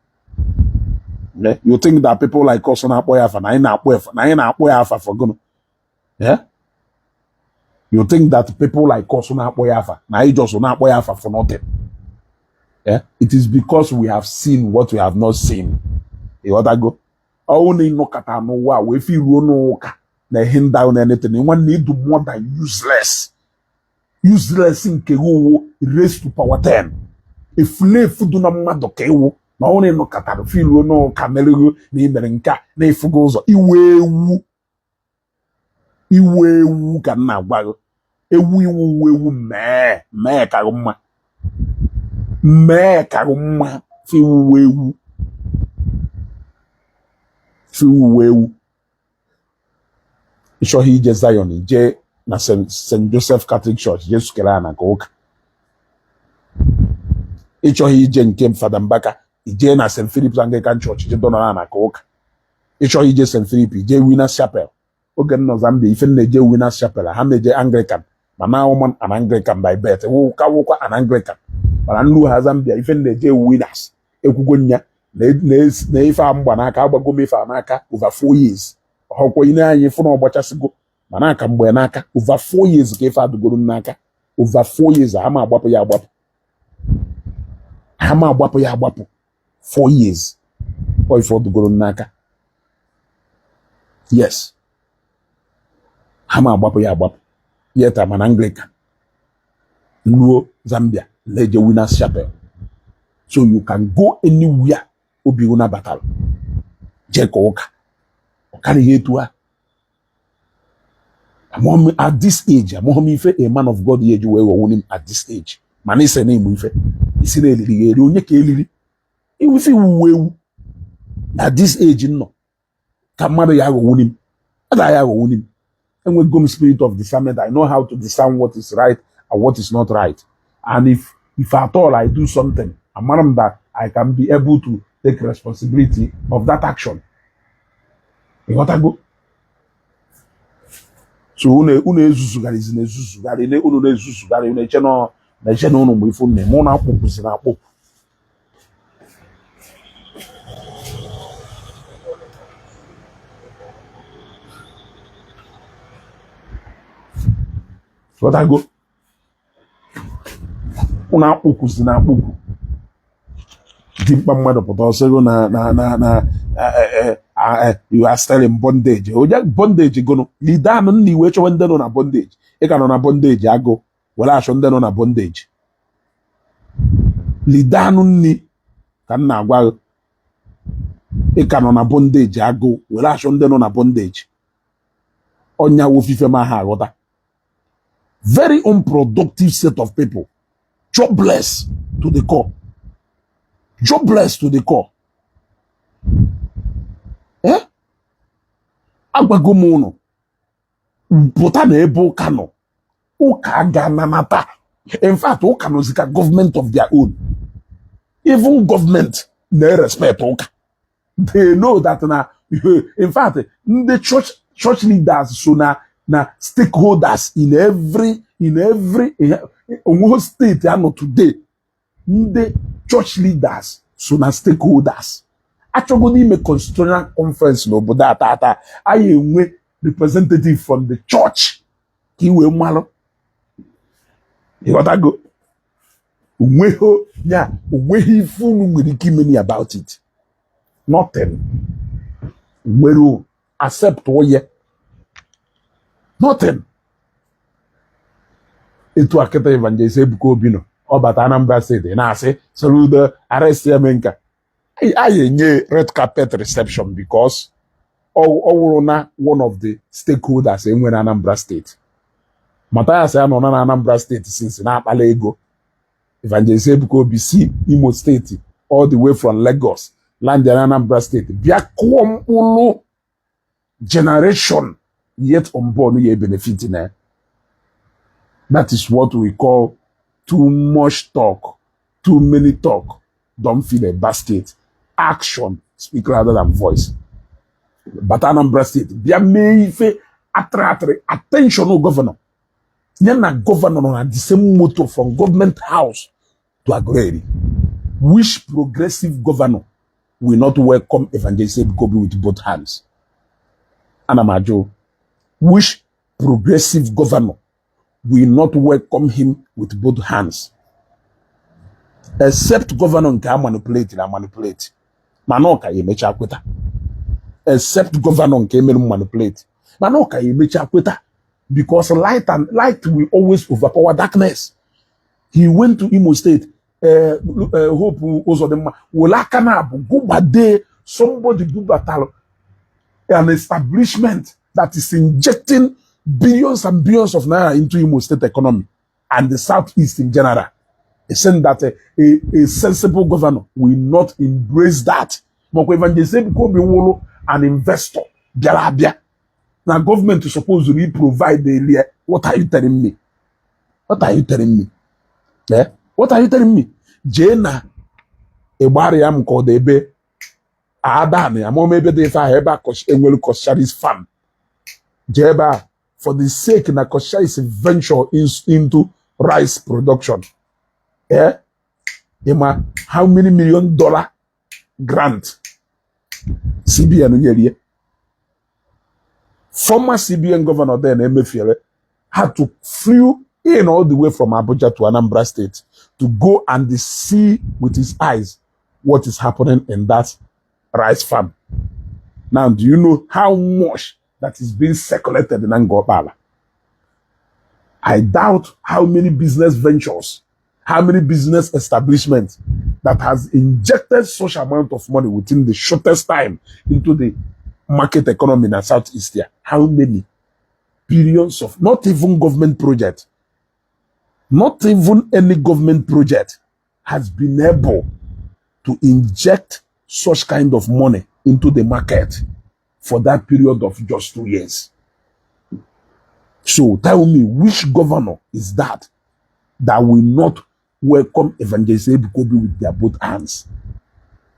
You think that people like us na-akpọ ya afa na anyị na-akpọ afa na anyị na-akpọ ya afa for gịnị? You think that people like us na-akpọ ya afa na anyị just na-akpọ ya afa for nothing? It is because we have seen what we have not seen. Ịghọtago? Ọwụ na ịnọkọta n'ụwa wee fi ruo n'ụka na ihe ndị ahụ na anything, nwanne, ịdụ more than useless. Useless nke gị wụ raised to power 10. Efulefu dị na mmadụ ka ịwụ na ọwụ na ịnọkọtara fi ruo n'ụka mere gị na imere nke a na ịfụgo ụzọ iwe ewu iwe ewu ka m na-agwa gị ewu iwu ewu mee mee ka gị mma mee ka gị mma fi iwu ewu fi iwu ewu. Ịchọghị ije Zion, jee na St. Joseph Catholic Church, jee sukere ana ka ụka. Ịchọghị ije nke Fada Mbaka, ijee na St. Philip's Anglican Church, jee dọnara ana ka ụka. Ịchọghị ije St. Philip, ijee Winners Chapel. Oge m nọ Zambia, ife m na-eje Winners Chapel, ha na-eje Anglican, mana ahụ m an Anglican by birth, wụka wụkwa an Anglican, mana nlu ha Zambia, ife m na-eje Winners. Ekwugo nya na ife a mgba n'aka agbago m ife a n'aka over 4 years. Ọkwa ine anyị fụ na ọgbachasịgo, mana aka mgbe n'aka over 4 years ka ife adụgoro m n'aka over 4 years. Ha ma agbapụ ya agbapụ, ha ma agbapụ ya agbapụ. 4 years ọ ife ọdụgoro m n'aka. Yes, ha ma agbapụ ya agbapụ. Yet I'm an Anglican. Ruo Zambia, na-eje Winners Chapel. So you can go anywhere obi unu nabatara, jee ka ụka. Ọ karịghị etu a. Amụghị m at this age, amụghị m ife a man of God ya eji wee ghọwụ m at this age. Mana ise na ịmụ ife isi na eliri ya eri onye ka eliri ife iwuwe ewu at this age nọ ka mmadụ ya aghọwụ m ada ya aghọwụ m. Enwego m spirit of discernment. I know how to discern what is right and what is not right, and if at all I do something, amara m that I can be able to take responsibility of that action. Ịghọtago? So unu ezuzugharịzi na ezuzugharị, unu na-ezuzugharị, unu eche na na-eche na unu mgbe ifu nne mụ na akpụpụzi na akpụpụ. Ghọtago? Unu akpụkwụzi na akpụkwụ. Dimkpa mmadụ pụta ọsịgo na na na na you are still in bondage. Onye bondage gụnụ lide anụ nna iwe chọwa ndị nọ na bondage. Ị ka nọ na bondage agụ were achọ ndị nọ na bondage. Lide anụ nni ka m na-agwa gị, ị ka nọ na bondage agụ were achọ ndị nọ na bondage. Ọnya wofife ma ha aghọta. Very unproductive set of people, jobless to the core, jobless to the core. Eh, agwago m ụnụ pụta na ebe ụka nọ, ụka ga-ananata. In fact, ụka nọzi ka government of their own. Even government na-respect ụka. They know that na in fact ndị church leaders so na stakeholders in every onweghị steeti anọ today. Ndị church leaders so na stakeholders. Achọgodo ime constitutional conference n'obodo a tata, anyị enwe representative from the church ka i wee malụ. Ịghọtago? Onweghị ya, onweghị ife unu nwere ike ime about it. Nothing nwere accept onye nothing. Etu akịta Evangelist Ebuka Obi nọ, ọ bata Anambra Steeti na-asị Soludo arrest ya mee nka, anyị enye red carpet reception because ọ wụrụ na one of the stakeholders enwere Anambra Steeti. Mathias ya nọ na Anambra Steeti since na-akpala ego. Evangelist Ebuka Obi si Imo Steeti all the way from Lagos land na Anambra Steeti bịa kụọ mkpụrụ generation yet unborn ya benefit na. That is what we call Too much talk, too many talk don't fill a basket. Action speak louder than voice. Bata Anambra State bịa mee ife attractịrị attention governor ya na governor nọ na the same motor from government house to Aguleri. Which progressive governor will not welcome Evangelist Ebuka Obi with both hands? Ana m ajụ, which progressive governor will not welcome him with both hands? Except governor nke a manipulate na manipulate, mana ọ ka ya emecha kweta. Except governor nke emere manipulate, mana ọ ka ya emecha kweta, because light and light will always overpower darkness. He went to Imo State, Hope Uzodimma were aka na abụ gụgbade somebody bubatalụ an establishment that is injecting billions and billions of naira into Imo State economy and the Southeast in general. Saying that a sensible governor will not embrace that. Makwa Evangelist Ebuka Obi wụrụ an investor bịara abịa na gọọmenti suppose to provide elie. What are you telling me? What are you telling me? Eh? What are you telling me? Jee na ịgbara ya m ka ọ dị ebe ada na ya ma ebe dị ife ahụ ebe a enwere Coscharis farm. Jee ebe a for the sake na Coscharis venture into rice production. Eh? Ịma how many million dollar grant CBN nyere ya? Former CBN governor then, Emefiele, had to flew in all the way from Abuja to Anambra State to go and see with his eyes what is happening in that rice farm. Now, do you know how much that is being circulated in Ngor Okpala? I doubt how many business ventures, how many business establishments that has injected such amount of money within the shortest time into the market economy in Southeast here. How many billions of, not even government project, not even any government project has been able to inject such kind of money into the market for that period of just 2 years. So tell me, which governor is that that will not welcome Evangelist Ebuka Obi with their both hands?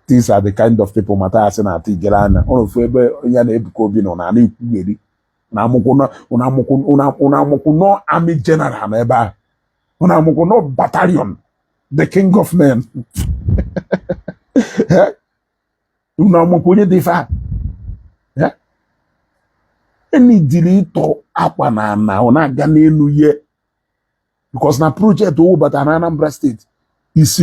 These are the kind of people Matthias na-ata igere anya. Ọ ofu ebe ya na Ebuka Obi nọ na na-ekwugheri na amụkwụ nọ army general na ebe ahụ, ụnụ amụkwụ nọ battalion, the king of men. Unu amụkwụ onye dị ife a enidiri ịtọ akwa na ana ọ na-aga n'elu ye, because na project o webata na Anambra State is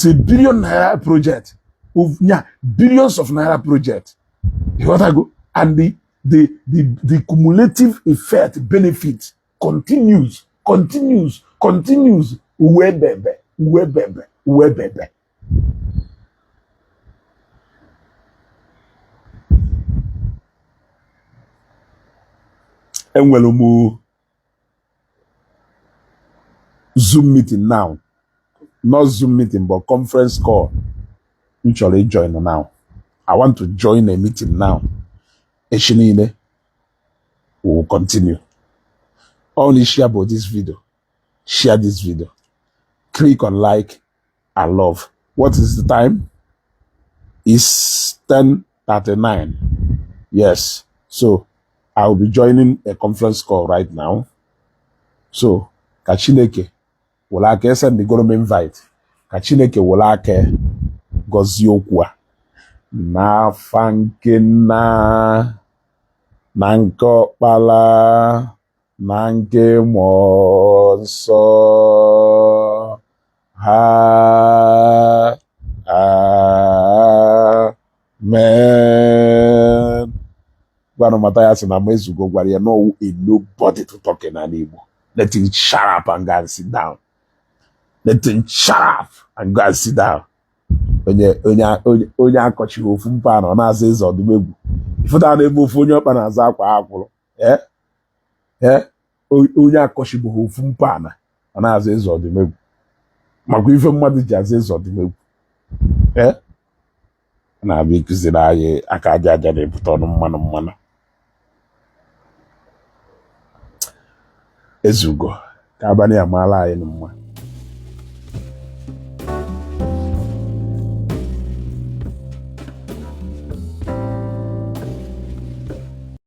a billion naira project of yeah, billions of naira project. Ịghọtago? And the cumulative effect benefit continues, continues, continues. Uwe bebe, uwe bebe, uwe bebe. Enwere m Zoom meeting now, not Zoom meeting but conference call m chọrọ ijoin now. I want to join a meeting now. Echi niile we will continue. Only share about this video, share this video, click on like and love. What is the time? It's 10:39. Yes, so I will be joining a conference call right now. So ka Chineke were aka esendigoro m invite, ka Chineke were aka gọzie okwu a n'afa nke nna na nke ọkpara na nke mmụọ nsọ. Ha, amen. Gwanụ Mathias na m ezugo gwara ya no a nobody to talk in Igbo. Let him shut up and go and sit down. Let him shut up and go and sit down. Onye onye onye onye akọchighị ofu mpa na ọ na-aza eze ọdụmegwu ifụta na ebe ofu onye ọkpa na-aza akwa akwụrụ. Ee ee, onye akọchibụghị ofu mpa na ọ na-aza eze ọdụmegwu makwa ife mmadụ ji aza eze ọdụmegwu. Ee, ọ na-abịa ịkụziri anyị aka aja aja na-ebute ọnụ mmanụ mmanụ. Ezugo ka abalị amaala anyị mma.